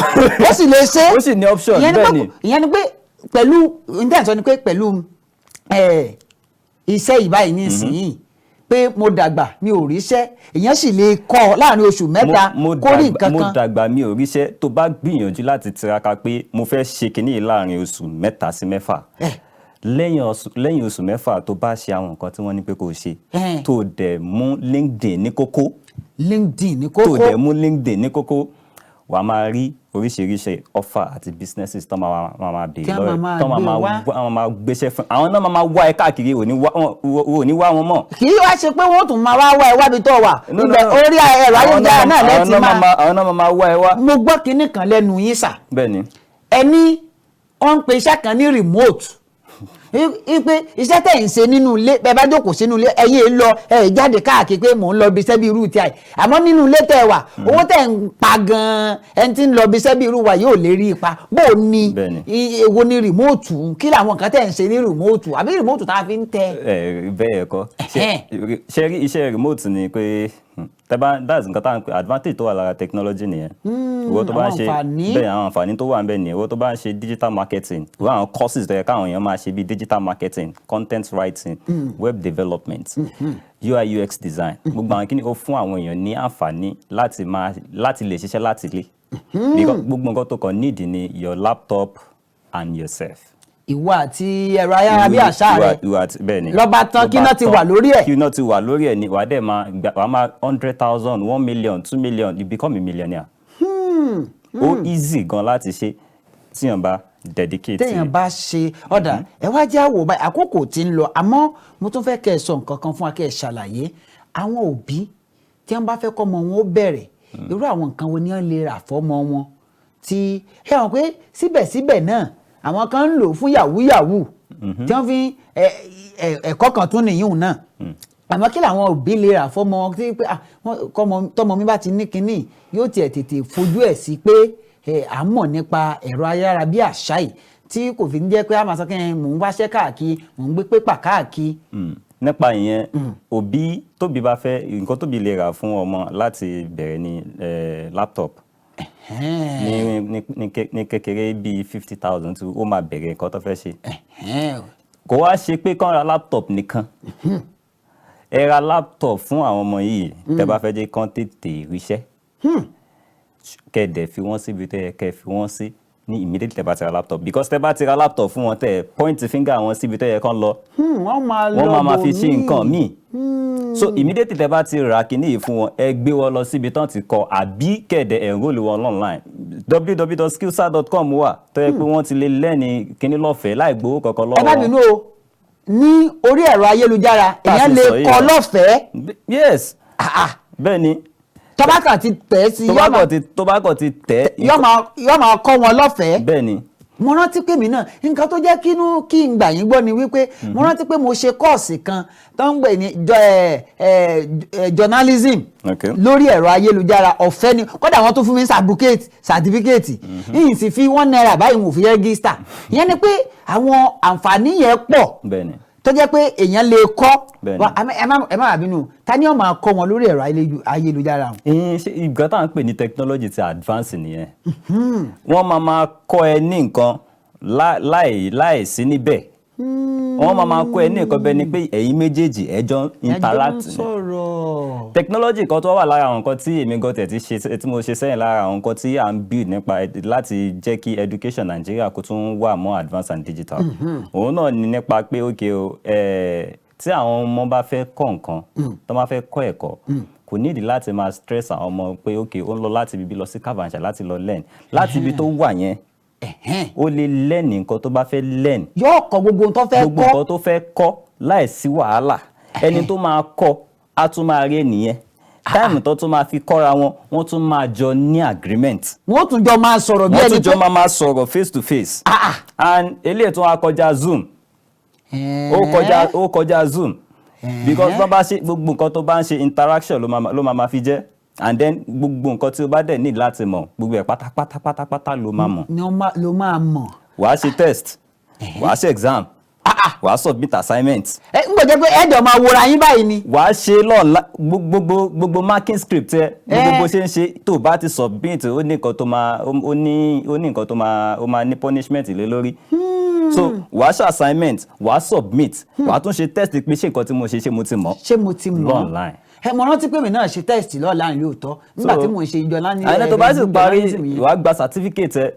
ó sì lè ṣe. Ó sì ní option. Ìyẹn ni Bẹ́ẹ̀ pé ni. Ìyẹn ni pé pẹ̀lú intent sọ ni pé pẹ̀lú iṣẹ́ ìbáyìí nísìnyí, pé mo dàgbà, mi ò ríṣẹ́, èèyàn sì lè kọ́ láàrin oṣù 3 Mo kó rí dàgbà nǹkan mo kan. dàgbà, mi ò ríṣẹ́, tó bá gbìyànjú láti tiraka pé mo fẹ́ ṣe kinní yìí láàrin oṣù 3 sí 6, lẹ́yìn oṣù 6, tó bá ṣe àwọn nǹkan tí wọ́n ní pé kó ṣe, tó dẹ̀ mú LinkedIn ní kókó, LinkedIn ní tó kókó. dẹ̀ mú LinkedIn ní kókó, wà á máa rí oríṣiríṣi offer àti businesses tó máa Tí béèrè wọ́n lọ́wọ́ máa tó máa gbé máa wá. Wọ́n máa gbéṣẹ́ fún àwọn náà, máa wá ẹ káàkiri, ò ní wá wọn, ò ní wá wọn mọ́. Kì í wá ṣe pé wọ́n tún máa wá wá ẹ wábi tó wà No, no, ibẹ̀, no. orí ẹ̀rọ Àwọn ayélujára náà lẹ́tì máa. Àwọn náà máa wá ẹ wá. Mo gbọ́ kinní kan lẹ́nu yín sà. Bẹ́ẹ̀ ni. Ẹni wọ́n ń pe iṣẹ́ kan ní remote, pé iṣẹ́ tẹ̀ ń ṣe nínú ilé, bẹ́ẹ̀ bá jókòó sínú ilé, ẹ̀yin èé lọ ẹ̀ jáde káàkiri pé mò ń lọ ibi iṣẹ́ bí irú ti àì, àmọ́ nínú ilé tẹ̀ wà, owó tẹ̀ ń pa gan-an, ẹni tí ń lọ ibi iṣẹ́ bí irú wa yóò lè rí ipa bó o ní. Bẹ́ẹ̀ni. Èwo ni remote? Kí làwọn nǹkan tẹ̀ ń ṣe ní remote, àbí remote tá a fi ń tẹ? Ẹ bẹ́ẹ̀ kọ́. Ṣe rí, iṣẹ́ remote ni pé tẹ́ bá, that's nǹkan tá à ń pè advantage tó wà lára technology nìyẹn. Ìwọ tó bá ń Àwọn ṣe àǹfààní. Bẹ́ẹ̀, àwọn àǹfààní tó wà ń bẹ̀ nìyẹn. Ìwọ tó bá ń ṣe digital marketing, ìwọ àwọn courses tó yẹ káwọn èèyàn máa ṣe bíi digital marketing, content writing, web development, UI UX design, gbogbo àwọn kíni, ó fún àwọn èèyàn ní àǹfààní láti máa láti lè ṣiṣẹ́ láti ilé, because gbogbo nǹkan tó kàn need ni your laptop and yourself. Ìwọ àti ẹ̀rọ ayárabíàṣá rẹ. Ìwà àti bẹ́ẹ̀ ni. Lọ́ba tán, kí iná ti wà lórí ẹ̀. Kí iná ti wà lórí ẹ̀ ni wàá dẹ̀ máa gbà, wàá máa 100,000, 1 million, 2 million, you become a millionaire. Ó easy gan láti ṣe tíyàn bá dedicate. Téèyàn bá ṣe ọ̀dà. Ẹ wá jẹ́ àwò báyìí, àkókò tí ń lọ, àmọ́ mo tún fẹ́ kẹ́ ẹ sọ nǹkan kan fún wa, kẹ́ ẹ ṣàlàyé àwọn òbí tí wọ́n bá fẹ́ kọ́mọ wọn ó bẹ̀rẹ̀, irú àwọn nǹkan wo ni wọ́n lè rà fọ́mọ wọn, tí ẹ hàn pé síbẹ̀síbẹ̀ náà àwọn kan ń lò fún yahoo yahoo tí wọ́n fi ẹ̀kọ́ kan tún nìyún náà. Àmọ́ kí làwọn òbí lè rà fọ́mọ wọn tí pé, ah, tọ́mọ mi bá ti ní kinní, yóò tiẹ̀ tètè fojú ẹ̀ sí pé à ń mọ̀ nípa ẹ̀rọ ayárabíàṣá yìí, tí kò fi ń jẹ́ pé a máa sọ kí ẹ mò ń wáṣẹ́ káàkiri, mò ń gbé pépà káàkiri? Nípa ìyẹn, òbí tóbi bá fẹ́, nǹkan tóbi lè rà fún ọmọ láti bẹ̀rẹ̀ ní laptop ní kékeré bíi 50,000 tí ó máa bẹ̀rẹ̀ nǹkan tó fẹ́ ṣe. Kò wá ṣe pé kán ra laptop nìkan. Ẹ ra laptop fún àwọn ọmọ yìí, tẹ́ bá fẹ́ jẹ́ kán tètè ríṣẹ́, kẹ́ dẹ̀ fi wọ́n síbi tẹ́ yẹ kẹ́ fi wọ́n sí ní immediately tẹ́ bá ti ra laptop, because tẹ́ bá ti ra laptop fún wọn, tẹ́ point finger wọn síbi tẹ́ yẹ kán lọ, Wọ́n máa lọ wọ́n máa fi ṣe bòmíì. nǹkan míì. So immediately tẹ́ bá ti ra kinní yìí fún wọn, ẹ gbé wọn lọ síbi tán ti kọ, àbí kẹ̀dẹ̀ enroll wọn online. www.skillsa.com wà tó yẹ pé wọ́n ti lè lẹ́ni kinní lọ́fẹ̀ẹ́ láì gbowó kankan lọ́wọ́ Ẹ má wọn. bínú o, ní orí ẹ̀rọ ayélujára, Tá a èèyàn sì lè sọ yìí kọ́ náà. lọ́fẹ̀ẹ́? Yes, bẹ́ẹ̀ ni. Tó bá kàn ti tẹ̀ sí, tó bá kàn ti tó bá kàn ti tẹ̀. Yóò máa kọ́ wọn lọ́fẹ̀ẹ́. Bẹ́ẹ̀ ni. Mo rántí pé mi náà, nǹkan tó jẹ́ kínú kí n gbà yín gbọ́ ni wípé mo rántí pé mo ṣe course kan tó ń gbè ní journalism lórí ẹ̀rọ ayélujára. Ọ̀fẹ́ ni kódà, wọ́n tún fún mi ní certificate yìí, sì fi ₦1 báyìí, wọ́n fi register. Ìyẹn ni pé àwọn àǹfààní yẹn pọ̀ bẹ́ẹ̀ ni tó jẹ́ pé èèyàn lè kọ́. Bẹ́ẹ̀ni. Ẹ má bínú, ta ni ó máa kọ́ wọn lórí ẹ̀rọ ayélujára wọn? Ìyẹn ṣe nǹkan tá à ń pè ní technology ti advance nìyẹn. Wọ́n máa máa kọ́ ẹ ní nǹkan láì sí níbẹ̀. Wọ́n máa máa kọ́ ẹ ní nǹkan bẹ́ẹ̀ ni pé ẹ̀yin méjèèjì ẹ jọ ń interact ni. Sọ̀rọ̀. Technology kan tó wà lára àwọn nǹkan tí èmi gan tẹ̀ ti ṣe, tí mo ṣe sẹ́yìn, lára àwọn nǹkan tí à ń build nípa láti jẹ́ kí education Nigeria kó tún wà more advanced and digital, òun náà ni nípa pé, okay o, tí àwọn ọmọ bá fẹ́ kọ́ nǹkan, tó bá fẹ́ kọ́ ẹ̀kọ́, kò nídìí láti máa stress àwọn ọmọ pé, okay, ó ń lọ láti ibi lọ sí Kafanchan láti lọ learn. Láti ibi tó wà yẹn, ó lè learn nǹkan tó bá fẹ́ learn. Yóò kọ́ gbogbo ohun tó fẹ́ Gbogbo kọ́. nǹkan tó fẹ́ kọ́ láìsí wàhálà. Ẹni tó máa kọ́ á tún máa rí ẹnìyẹn. Time tó tún máa fi kọ́ra wọn, wọ́n tún máa jọ ní agreement. Wọ́n tún jọ máa sọ̀rọ̀ bí Wọ́n ẹni tún jọ máa máa sọ̀rọ̀ face to face. And eléyìí tún wá kọjá Zoom, ó kọjá Zoom, because tó bá ṣe gbogbo nǹkan tó bá ń ṣe, interaction ló máa fi jẹ́. And then gbogbo nǹkan tí o bá dẹ̀ need láti mọ̀, gbogbo ẹ̀ pátápátá pátápátá ló máa mọ̀. Ni ló máa mọ̀. Wàá ṣe test, wàá ṣe exam, wàá submit assignment. Ẹ ń gbọ́dọ̀ pé ẹ̀jọ̀ máa wòra yín báyìí ni. Wàá ṣe lọ́ọ̀la gbogbo gbogbo marking script ẹ, gbogbo bó ṣe ń ṣe. Tó o bá ti submit, ó ní nǹkan tó máa ó ní nǹkan tó máa ó máa ní punishment lé lórí. So wàá ṣe assignment, wàá submit, wàá tún ṣe test pé ṣé nǹkan tí mo ṣe, ṣé mo ti mọ̀. Ṣé mo ti mọ̀? Online. Ẹ mo rántí pé mi náà ṣe test l'online lóòótọ́ nígbà tí mò ń ṣe ìjọ lánìí. Àyẹ̀lẹ́ tó bá sì parí, wàá gba certificate ẹ,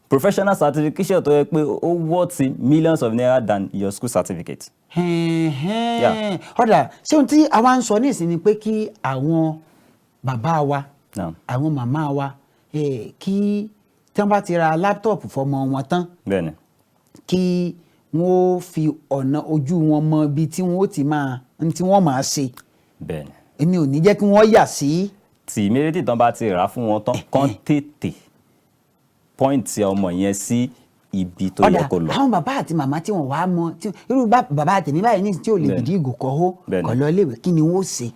professional certification tó yẹ pé ó worth millions of naira than your school certificate. Yeah. Ọ̀dà, ṣé ohun tí àwa ń sọ nísìnyí ni pé kí àwọn bàbá wa, Naam. àwọn màmá wa, kí tí wọ́n bá ti ra laptop fọmọ wọn tán, Bẹ́ẹ̀ni. kí wọ́n ó fi ọ̀nà ojú wọn mọ ibi tí wọ́n ó ti máa ń tí wọ́n máa ṣe? Bẹ́ẹ̀ni. Èmi ò ní jẹ́ kí wọ́n yà sí. Tí immediately tán bá ti rà á fún wọn tán, kán tètè point ọmọ yẹn sí ibi tó yẹ kó lọ. Àwọn bàbá àti màmá tí wọ́n wàá mọ tí irú bàbá tèmi báyìí ní tí ò lè dìdí ìgò kọ́ ó kọ́ lọ iléèwé, kí ni wọ́n ó ṣe?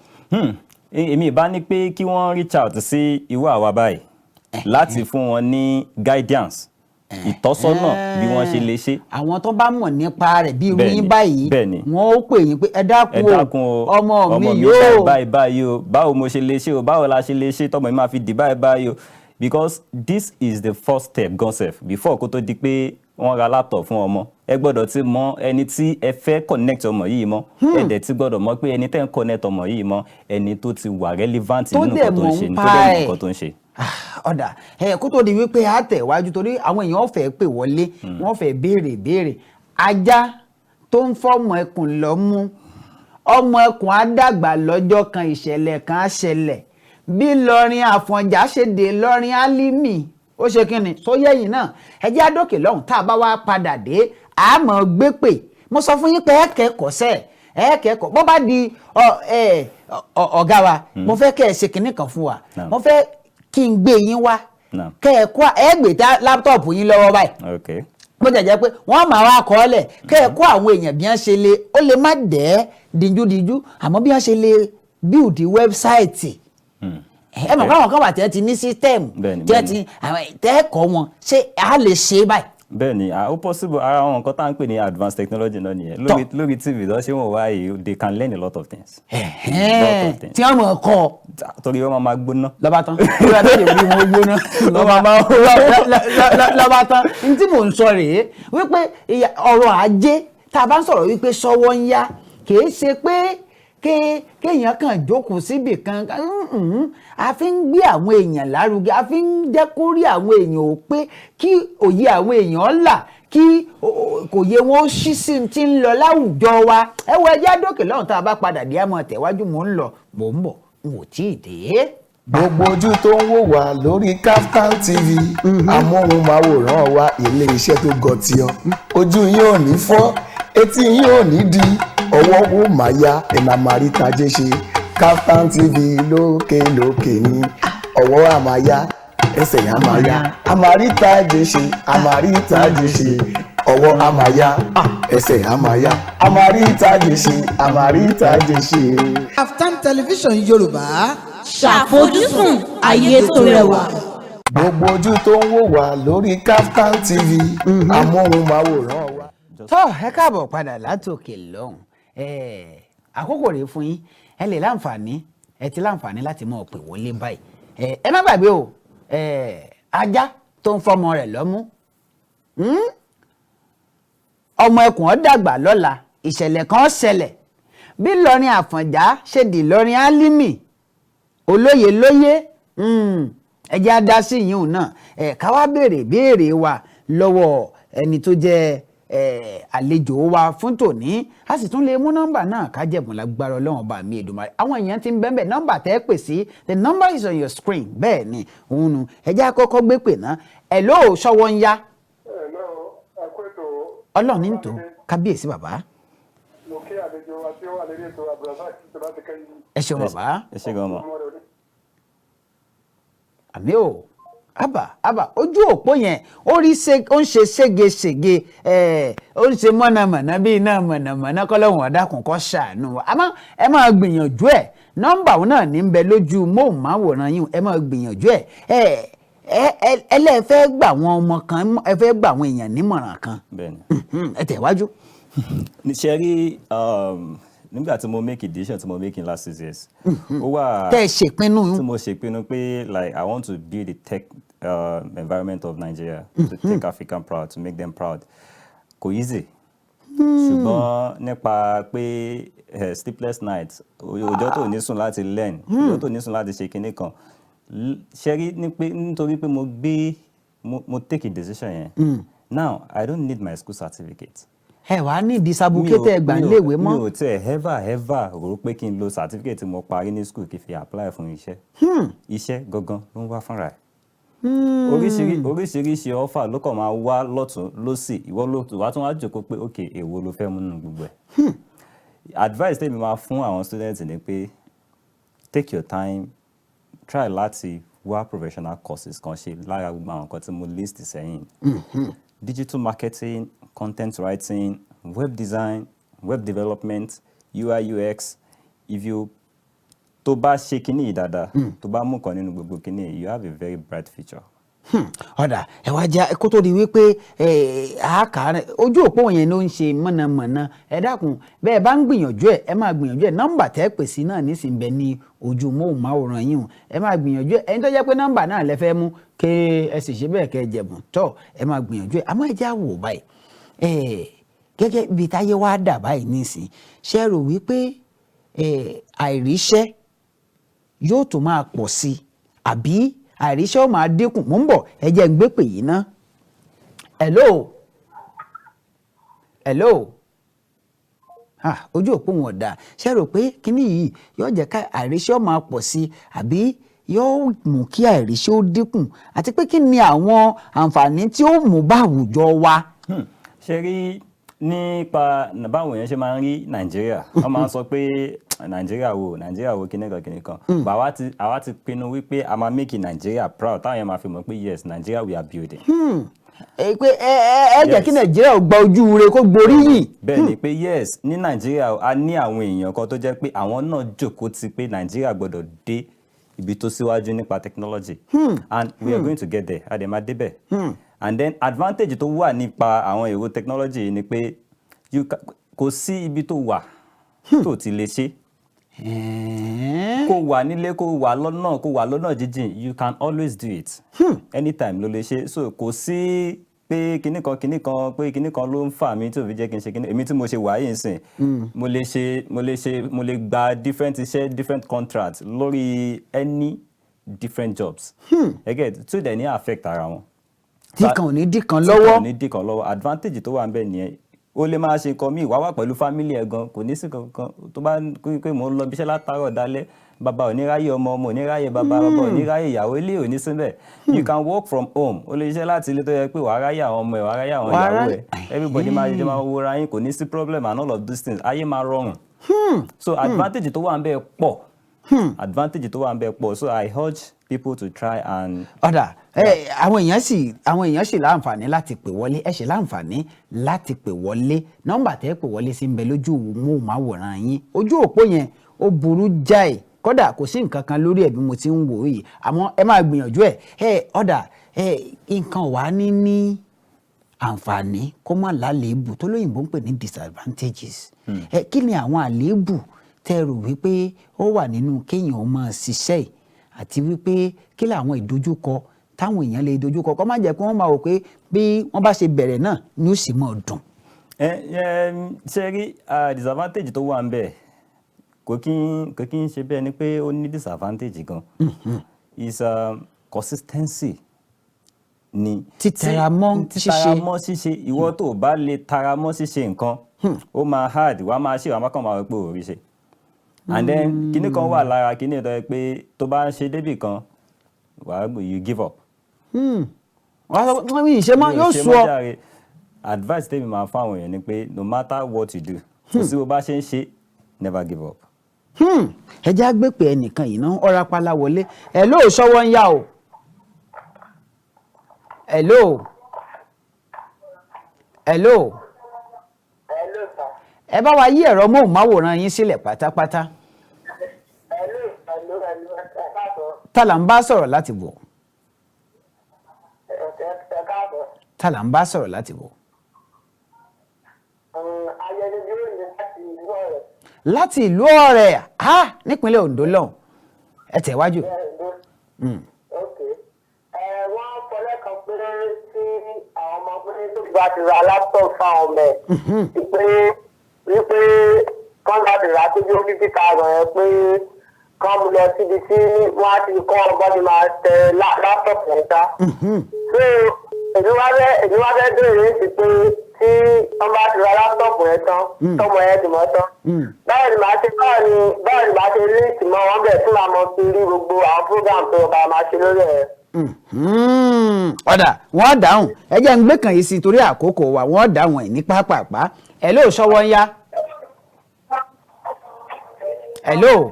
Èmi ìbá ní pé kí wọ́n reach out sí irú àwa báyìí láti fún wọn ní guidance, ìtọ́sọ́nà bí wọ́n ṣe lè ṣe. Àwọn tó bá mọ̀ nípa rẹ̀ bí irú yín báyìí, wọ́n ó pè yín pé, ẹ dákun Ẹ dákun o, o, ọmọ mi báyìí yóò báyìí báyìí o, báwo mo ṣe lè ṣe o, báwo la ṣe lè ṣe tọmọ mi máa fi di báyìí báyìí o, because this is the first step gan sef before kó tó di pé wọ́n ra laptop fún ọmọ. Ẹ gbọ́dọ̀ ti mọ ẹni tí ẹ fẹ́ connect ọmọ yìí mọ́. Ẹ dẹ̀ ti gbọ́dọ̀ mọ̀ pé ẹni tẹ́ ń connect ọmọ yìí mọ́, ẹni tó ti wà relevant Tó nínú dẹ̀ nǹkan tó ń mọ̀ ṣe ń ni, pa tó dẹ̀ mọ̀ ẹ̀. nǹkan tó ń ṣe. Ọ̀dà ẹ, kó tó di wípé a tẹ̀ wájú, torí àwọn èèyàn fẹ́ pè wọlé, wọ́n fẹ́ béèrè béèrè. Ajá tó ń fọ́mọ ẹkùn lọ́mú, ọmọ ẹkùn á dàgbà lọ́jọ́ kan, ìṣẹ̀lẹ̀ kan á ṣẹlẹ̀. Bí Lọrin Àfọ̀njá ṣe dé Lọrin Álímì, ó ṣe kí ni tó yẹ̀yìn náà. Ẹ jẹ́ àdókè lọ́hùn. Tá a bá wá padà dé, a mọ̀ gbé pè. Mo sọ fún yín pé ẹ kẹ́kọ̀ọ́ sẹ́ẹ̀, ẹ kẹ́kọ̀ọ́. Bó bá di ọ̀gá wa, mo fẹ́ kẹ́ ẹ ṣe kinní kan fún wa. Naam. Mo fẹ́ kí n gbé yín wá, Naam. kẹ́ ẹ kó ẹ gbé tá laptop yín lọ́wọ́ báyìí. Bó jẹ́ jẹ́ pé wọ́n máa wá kọ́ ọ́lẹ̀, kẹ́ ẹ kó àwọn èèyàn bí wọ́n ṣe lè, ó lè má dẹ́ díjúdíjú, àmọ́ bí wọ́n ṣe lè build website. Ẹ mọ̀ káwọn kan wà tí wọ́n ti ní system tí wọ́n ti àwọn tẹ́ẹ̀kọ́ wọn. Ṣé a lè ṣe báyìí? Bẹ́ẹ̀ ni, ó possible. Ara àwọn nǹkan tá à ń pè ní advanced technology náà nìyẹn. Lórí TV lọ ṣé wọ́n wá yìí, they can learn a lot of things. Lot of things. Tí wọ́n mọ̀ kọ́. Torí wọ́n máa máa gbóná. Lọ́ba tán, lórí abẹ́rẹ́ orí wọn gbóná. Lọ́ba tán. N tí mò ń sọ rèé wípé ọrọ̀ ajé tá a bá ń sọ̀rọ̀ wípé sọ́wọ́ ń yá, kìí ṣe pé kéèyàn kàn jókòó síbì kan. A fi ń gbé àwọn èèyàn lárugẹ, a fi ń jẹ́ kó rí àwọn èèyàn ò pé kí òye àwọn èèyàn là, kí kò yé wọn ó ṣí sí ti ń lọ láwùjọ wa. Ẹ wo, ẹjẹ́ àdókè lọ́hùn. Tá a bá padà dé, àmọ́ tẹ̀wájú. Mò ń lọ, mò ń bọ̀, n ò tí ì dé. Gbogbo ojú tó ń wò wá lórí Kaftan TV, amóhùnmáwòrán wa, ilé-iṣẹ́ tó gọtí ọ, ojú yín ò ní fọ́, etí yín ò ní di, ọwọ́ ó máa ya, ẹ̀ máa máa rí tajé ṣe. Kaftan TV lókè lókè ní ọwọ́ àmàyá, ẹsẹ̀ àmàyá, àmàríta jèṣe, àmàríta jèṣe, ọwọ́ àmàyá, ẹsẹ̀ àmàyá, àmàríta jèṣe, àmàríta jèṣe. Kaftan Television Yorùbá. Ṣàfojúsùn ayé tó rẹwà. Gbogbo ojú tó ń wò wá lórí Kaftan TV, amóhùnmáwòrán wa. Tó, ẹ káàbọ̀ padà látòkè lọ́hùn. Àkókò rèé fún yín, ẹ lè láǹfààní, ẹ ti láǹfààní láti máa pè wọlé báyìí. Ẹ má gbàgbé o, ajá tó ń fọmọ rẹ̀ lọ́mú, Ọmọ ẹkùn ó dàgbà lọ́la, ìṣẹ̀lẹ̀ kan ṣẹlẹ̀ bí Ìlọrin Àfọ̀njá ṣe di Ìlọrin Álímì olóye lóye. Ẹ jẹ́ á dá sí ìyún náà. Ẹ ká wá béèrè béèrè wa lọ́wọ́ ẹni tó jẹ́ àlejò wa fún tòní, a sì tún lè mú nọ́mbà náà ká jẹ̀bùn lágbára Ọlọ́run ọba mi Èdùmàrè. Àwọn èèyàn ti ń bẹ́ẹ̀ bẹ́ẹ̀. Nọ́mbà tẹ́ pè sí, the number is on your screen. Bẹ́ẹ̀ ni, òun nu. Ẹ jẹ́ á kọ́kọ́ gbé pè ná. Ẹ̀ ló ṣọwọ́ ń yá. Hello, ẹ kú ètò. Ọlọ́run ní tò, kábíyèsí bàbá. Mo kí àlejò wa tí ó wà lórí ètò, Abdulrasaq tó bá ti kẹ́yìn. Ẹ ṣeun bàbá. Ẹ ṣé gan mọ́. Ọmọ rẹ̀ ò ní Àmì o, àbà àbà, ojú òpó yẹn ó rí ṣe, ó ń ṣe ségesège, ó ń ṣe mọ̀nàmọ̀nà bíi iná mọ̀nàmọ̀nà. Kọ́lọ́hún ọ̀dàkùn kó ṣàánú wa. Àmọ́ ẹ máa gbìyànjú ẹ̀, nọ́mbà òun náà ní ń bẹ lójú móhùnmáwòrán yín. Ẹ máa gbìyànjú ẹ̀. Ẹ ẹ ẹ lẹ́ẹ̀fẹ́ gbà àwọn ọmọ kan, ẹ fẹ́ gbà àwọn èèyàn nímọ̀ràn kan. Bẹ́ẹ̀ni. Ẹ tẹ̀wájú. Ṣe rí, nígbà tí mo make a decision tí mo make in last 6 years, ó wà Tẹ́ ẹ ṣèpinnu. tí mo ṣèpinnu pé like I want to build a tech environment of Nigeria, to take African proud, to make them proud. Kò easy, ṣùgbọ́n nípa pé sleepless nights, ọjọ́ tó ní sùn láti learn, ọjọ́ tó ní sùn láti ṣe kinní kan. Ṣe rí ní pé nítorí pé mo gbé mo take a decision yẹn, now I don't need my school certificate. Ẹ wàá ní ìdí sabukétẹ ẹgbà níléèwé mọ́. Mi ò tẹ ever ever rò pé kí n lo certificate tí mo parí ní school kí n fi apply fún iṣẹ́. Iṣẹ́ gangan ló ń wá fúnra ẹ̀. Oríṣiríṣi offer ló kàn máa wá lọ́tún lọ́sì, ìwọ ló wá tún wá jókòó pé ok, èwo ló fẹ́ mú nínú gbogbo ẹ̀? Advice tèmi máa fún àwọn students ni pé take your time, try láti wá professional courses kan ṣe lára gbogbo àwọn nǹkan tí mo list sẹ́yìn: digital marketing, content writing, web design, web development, UI UX. If you tó bá ṣe kinní yìí dáadáa, tó bá mú kan nínú gbogbo kinní yìí, you have a very bright future. Ọ̀dà, ẹ wá jẹ́ kó tó di wípé àáká ojú òpó yẹn ló ń ṣe mọ̀nàmọ́ná. Ẹ dákun, bẹ́ẹ̀ bá ń gbìyànjú ẹ̀, ẹ máa gbìyànjú ẹ̀. Nọ́mbà tẹ́ pè sí náà nísìnyí bẹ ní ojú móhùnmáwòrán yìí o. Ẹ máa gbìyànjú ẹ̀. Ẹni tó jẹ́ pé nọ́mbà náà lẹ fẹ́ mú kí ẹ sì ṣe bẹ́ẹ̀ kẹ́ ẹ jẹ̀bùn tọ́, ẹ máa gbìyànjú ẹ̀. Àmọ́ ẹ já wò báyìí, gẹ́gẹ́ bí táyé wá dà báyìí nísìnyí, ṣé ẹ rò wípé àìríṣẹ́ yóò tún máa pọ̀ sí i àbí àìríṣẹ́ ó máa dínkù? Mò ń bọ̀, ẹ jẹ́ ń gbé pè yìí ná. Hello, hello. Ah, ojú òpó wọn ò dáa. Ṣé rò pé kíní yìí yóò jẹ́ ká àìríṣẹ́ ó máa pọ̀ sí i àbí yóò mú kí àìríṣẹ́ ó dínkù, àti pé kí ni àwọn àǹfààní tí ó mú bá àwùjọ wa? Ṣe rí, nípa báwọn èèyàn ṣe máa ń rí Nàìjíríà, wọ́n máa ń sọ pé Nàìjíríà wo, Nàìjíríà wo, kíní kan kíní kan. But àwa ti pinnu wípé a máa make Nàìjíríà proud, táwọn èèyàn máa fi mọ̀ pé yes, Nàìjíríà we are building. Ẹ pé ẹ jẹ́ kí Nàìjíríà ó gba ojú rẹ kó gboríyìn. Bẹ́ẹ̀ ni, pé yes, ní Nàìjíríà a ní àwọn èèyàn kan tó jẹ́ pé àwọn náà jókòó ti pé Nàìjíríà gbọ́dọ̀ dé ibi tó síwájú nípa technology, and we are going to get there. A dẹ̀ máa débẹ̀. And then advantage tó wà nípa àwọn èrò technology yìí ni pé kò sí ibi tó wà tó ti lè ṣe. Kó wà nílé, kó wà lọ́nà jíjìn, you can always do it. Anytime ló lè ṣe. So kò sí pé kinní kan kinní kan, pé kinní kan ló ń fà mí tí ò fi jẹ́ kí n ṣe kinní. Èmi tí mo ṣe wà yìí nsìn, mo lè ṣe, mo lè gba different iṣẹ́, different contracts lórí any different jobs. Again, tí ó dẹ̀ ní affect ara wọn. Tí kan ò ní dí kan Tí lọ́wọ́. kan ò ní dí kan lọ́wọ́. Advantage tó wà ń bẹ̀ nìyẹn. Ó lè máa ṣe nǹkan míì, wá wà pẹ̀lú family ẹ̀ gan, kò ní sí kankan tó bá ń pé mò ń lọ ibiṣẹ́ látàárọ̀ dalẹ́, bàbá ò ní ráyè ọmọ, ọmọ ò ní ráyè bàbá, bàbá ò ní ráyè ìyàwó, ilé ò ní síbẹ̀. You can work from home. Ó lè ṣiṣẹ́ láti ilé tó yẹ pé wàá ráyè àwọn ọmọ ẹ̀, wàá ráyè àwọn Wàá ìyàwó ráyè- ẹ̀, everybody máa jẹ́ máa wọra yín, kò ní sí problem and all of these things. Ayé máa rọrùn. So advantage tó wà ń bẹ̀ pọ̀. Advantage tó wà ń bẹ pọ̀, so I urge people to try and Ó dáa ẹ, àwọn èèyàn sì láǹfààní láti pè wọlé. Ẹ sì láǹfààní láti pè wọlé. Nọ́mbà tẹ́ pè wọlé sí ń bẹ lójú móhùnmáwòrán yín. Ojú òpó yẹn ó burú jáì, kódà kò sí nǹkan kan lórí ẹ̀ bí mo ti ń wò ó yìí, àmọ́ ẹ máa gbìyànjú ẹ̀. Ẹ ó dáa ẹ, nǹkan wà ní àǹfààní kó má lálébù tó lóyìnbó ń pè ní disadvantages. Ẹ kí ni àwọn àléébù tẹ́ rò wípé ó wà nínú kéèyàn ó máa ṣiṣẹ́ yìí, àti wípé kí làwọn ìdojúkọ táwọn èèyàn lè dojúkọ, kó má jẹ́ pé wọ́n máa wò pé bí wọ́n bá ṣe bẹ̀rẹ̀ náà ni ó sì máa dùn? Ẹ ẹ, ṣe rí disadvantage tó wà ń bẹ, kò kí ń ṣe bẹ́ẹ̀ ni pé ó ní disadvantage gan, is consistency ni. Títẹra mọ́ Títẹra ṣíṣe. mọ́ ṣíṣe. Ìwọ tó o bá lè tara mọ́ ṣíṣe nǹkan, ó máa hard. Wàá máa ṣe, wàá má kàn máa wọ pé ò rí ṣe. And then kíní kan wà lára kíní tó yẹ pé tó bá ń ṣe débì kan, wàá you give up. Wọ́n á sọ pé wọ́n yìí ṣe mọ́. Mi ò Yóò ṣe sú mọ́ ọ. jàre. Advice tèmi máa fáwọn èèyàn ni pé no matter what you do, kò sí bó bá ṣe ń ṣe, never give up. Ẹ jẹ́ àgbẹ̀pẹ̀ ẹnìkan yìí náà ọ̀rá pálá wọlé. Ẹ̀ lóò ṣọwọ́ ń yá o. Hello, hello. Hello, sir. Ẹ bá wa yí ẹ̀rọ móhùnmáwòrán yín sílẹ̀ pátápátá. Hello, hello, hello. Ẹ káàbọ̀. Ta là ń bá sọ̀rọ̀ láti bọ̀? Ẹ káàbọ̀. Ta là ń bá sọ̀rọ̀ láti bọ̀? Ayẹyẹ yóò ní láti ìlú Ọ̀rẹ́. Láti ìlú Ọ̀rẹ́ ha nípínlẹ̀ Ondo lọ́hùn. Ẹ tẹ̀wájú. Bẹ́ẹ̀. Ok. Ẹ wọ́n sọ lẹ́ẹ̀kan pé tí àwọn ọmọ pé tó bá ti ra laptop fáwọn ọmọ ẹ̀, pé wípé kán bá ti rà tó jó 50,000 yẹn, pé kán mú lọ síbi tí wọ́n á ti kọ́ ọgbọ́n ni máa tẹ laptop yẹn ká. So èmi wá fẹ́ béèrè sí pé tí wọ́n bá ti ra laptop yẹn tán, tọmọ yẹn ti mọ̀ tán, báwo ni màá ṣe link mọ́ wọn bẹ̀ tí màá mọ fi rí gbogbo àwọn program tó bá máa ṣe lórí ẹ̀? Ó dáa, wọ́n dáhùn. Ẹ jẹ́ ń gbé kàn yìí sí torí àkókò wa. Wọ́n dáhùn ẹ̀ ní pápápá. Ẹ lóò ṣọwọ́ ń yá. Hello.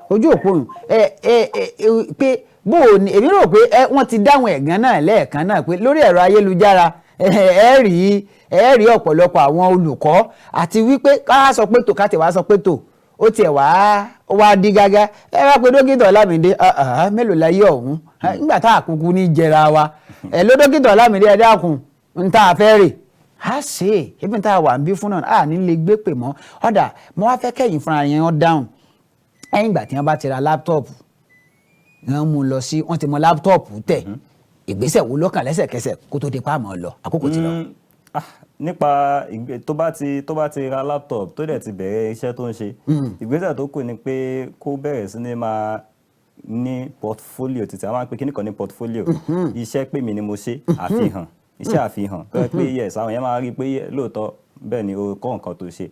Ojú òpó yùn ẹ ẹ ẹ pé bó o ní, èmi rò pé ẹ wọ́n ti dáhùn ẹ̀gán náà lẹ́ẹ̀kan náà pé lórí ẹ̀rọ ayélujára ẹ rí ọ̀pọ̀lọpọ̀ àwọn olùkọ́, àti wípé ká sọ pé tò ká tiẹ̀ wá sọ pé tò ó tiẹ̀ wá ó wá dí gágá. Ẹ bá pe dókítà Ọlámídé, ah, ah, mélòó láyé ọ̀hún nígbà tá àkúkú ní jẹra wa. Ẹ ló dókítà Ọlámídé, ẹ dákun, ń tá a fẹ́ rè á ṣe é ebi tá a wà ń bí fún náà a ní lè gbé pè mọ́. Ó dáa, mo wá fẹ́ kẹ́yìn fúnra yẹn wọ́n dáhùn. Ẹ̀yìn ìgbà tí wọ́n bá ti ra laptop, wọ́n mú un lọ sí wọ́n ti mọ laptop tẹ̀, ìgbésẹ̀ wo lọ́kàn lẹ́sẹ̀kẹsẹ̀ kó tó di pa àmọ́ lọ? Àkókò ti lọ. Nípa tó bá ti ra laptop, tó dẹ̀ ti bẹ̀rẹ̀ iṣẹ́ tó ń ṣe, ìgbésẹ̀ tó kù ni pé kó bẹ̀rẹ̀ sí ní máa ní portfolio títí. A máa ń pe kíní kan ní portfolio. Iṣẹ́ pé mi ni mo ṣe, àfihàn iṣẹ́, àfihàn tó yẹ pé yes, àwọn yẹn máa rí i pé lóòótọ́ bẹ́ẹ̀ ni o kọ́ nǹkan tó ṣe,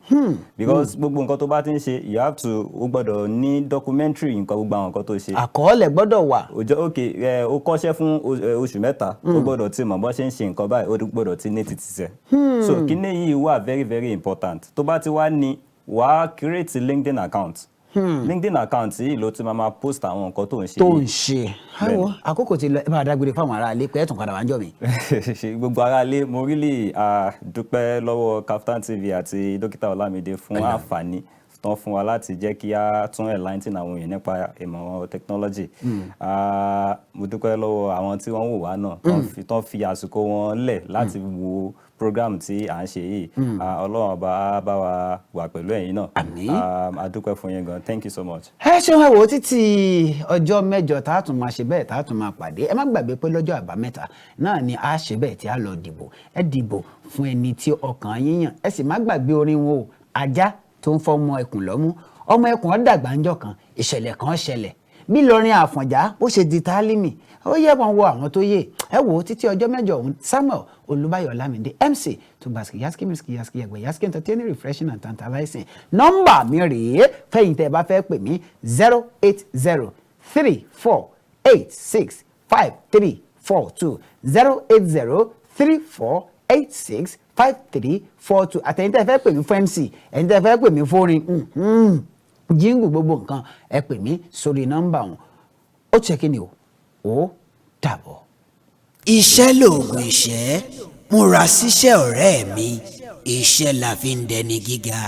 because gbogbo nǹkan tó bá ti ń ṣe, you have to, o gbọ́dọ̀ ní documentary nǹkan, gbogbo àwọn nǹkan tó ṣe. Àkọọ́lẹ̀ gbọ́dọ̀ wà. Òjò, ok, ẹ o kọ́ṣẹ́ fún oṣù 3, o gbọ́dọ̀ ti mọ̀ bó ṣe ń ṣe nǹkan báyìí, o gbọ́dọ̀ ti ní títí sẹ̀. So kíní yìí wà very very important. Tó bá ti wá ní, wàá create LinkedIn account. LinkedIn account yìí ló ti máa ma post àwọn nǹkan tó ń ṣe Tó ń yìí. ṣe. Àwọ àkókò ti lọ. Ẹ bá dágbére fáwọn ará ilé pé ẹ tún padà wá ń jọ mi. Ṣe gbogbo ará ilé, mo really dúpẹ́ lọ́wọ́ Kaftan TV àti dókítà Ọlámídé fún àǹfààní tán fún wa láti jẹ́ kí a tún enlighten àwọn èèyàn nípa ìmọ̀ technology. Mo dúpẹ́ lọ́wọ́ àwọn tí wọ́n wò wá náà, tán fi àsìkò wọn lẹ̀ láti wo program tí à ń ṣe yìí. Ọlọ́run Ọba á bá wa wà pẹ̀lú ẹ̀yin náà. Àmín. A dúpẹ́ fún yín gan. Thank you so much. Ẹ ṣeun. Ẹ wò ó, títí ọjọ́ mẹ́jọ tá a tún máa ṣe bẹ́ẹ̀, tá a tún máa pàdé. Ẹ má gbàgbé pé lọ́jọ́ Àbámẹ́ta náà ni a ṣe bẹ́ẹ̀ tí a lọ dìbò. Ẹ dìbò fún ẹni tí ọkàn yín yàn. Ẹ sì má gbàgbé orin wọn o, ajá tó ń fọmọ ẹkùn lọ́mú, ọmọ ẹkùn ó dàgbà ńjọ́ kan, ìṣẹ̀lẹ̀ kan ṣẹlẹ̀ bí Ìlọrin Àfọ̀njá bó ṣe di tálímì. Ó yẹ wọn wo àwọn tó yé. Ẹ wò ó, títí ọjọ́ mẹ́jọ ọ̀hún, Samuel Olúbáyọ̀ Ọlámídé, MC Tubaski Yaski Miski Yaski Yẹgbẹ Yaski, entertaining, refreshing and tantalizing. Nọ́mbà mi rèé fẹ̀yìntì ẹ bá fẹ́ pè mí: 08034865342, 08034865342. Àtẹ̀yìn tẹ́ fẹ́ pè mí fún MC, ẹ̀yin tẹ́ fẹ́ pè mí fún orin. Jingle, gbogbo nǹkan, ẹ pè mí sórí nọ́mbà wọn. Ó ti ṣe kí ni o, ó dàbọ̀. Iṣẹ́ lóògùn ìṣẹ́. Múra síṣẹ́, ọ̀rẹ́ mi, iṣẹ́ la fi ń dẹni gíga.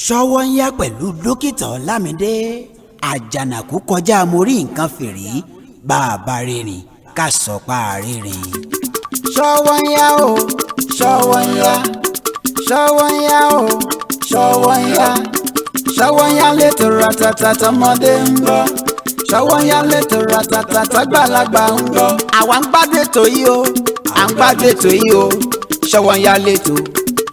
Ṣọwọ́ ń yá pẹ̀lú Dókítà Ọlámídé Àjànàkú kọjá mo rí nǹkan fìrí. Bá a bá rìnrìn, ká sọ pa àrírin. Ṣọwọ́ ń yá o, ṣọwọ́ ń yá, ṣọwọ́ ń yá o, ṣọwọ́ ń yá, ṣọwọ́ ń yá létò ratata tọmọdé ń gbọ́, ṣọwọ́ ń yá létò ratata tọgbàlagbà ń gbọ́. Àwa ń gbádùn ètò yìí o, à ń gbádùn ètò yìí o, ṣọwọ́ ń yá létò.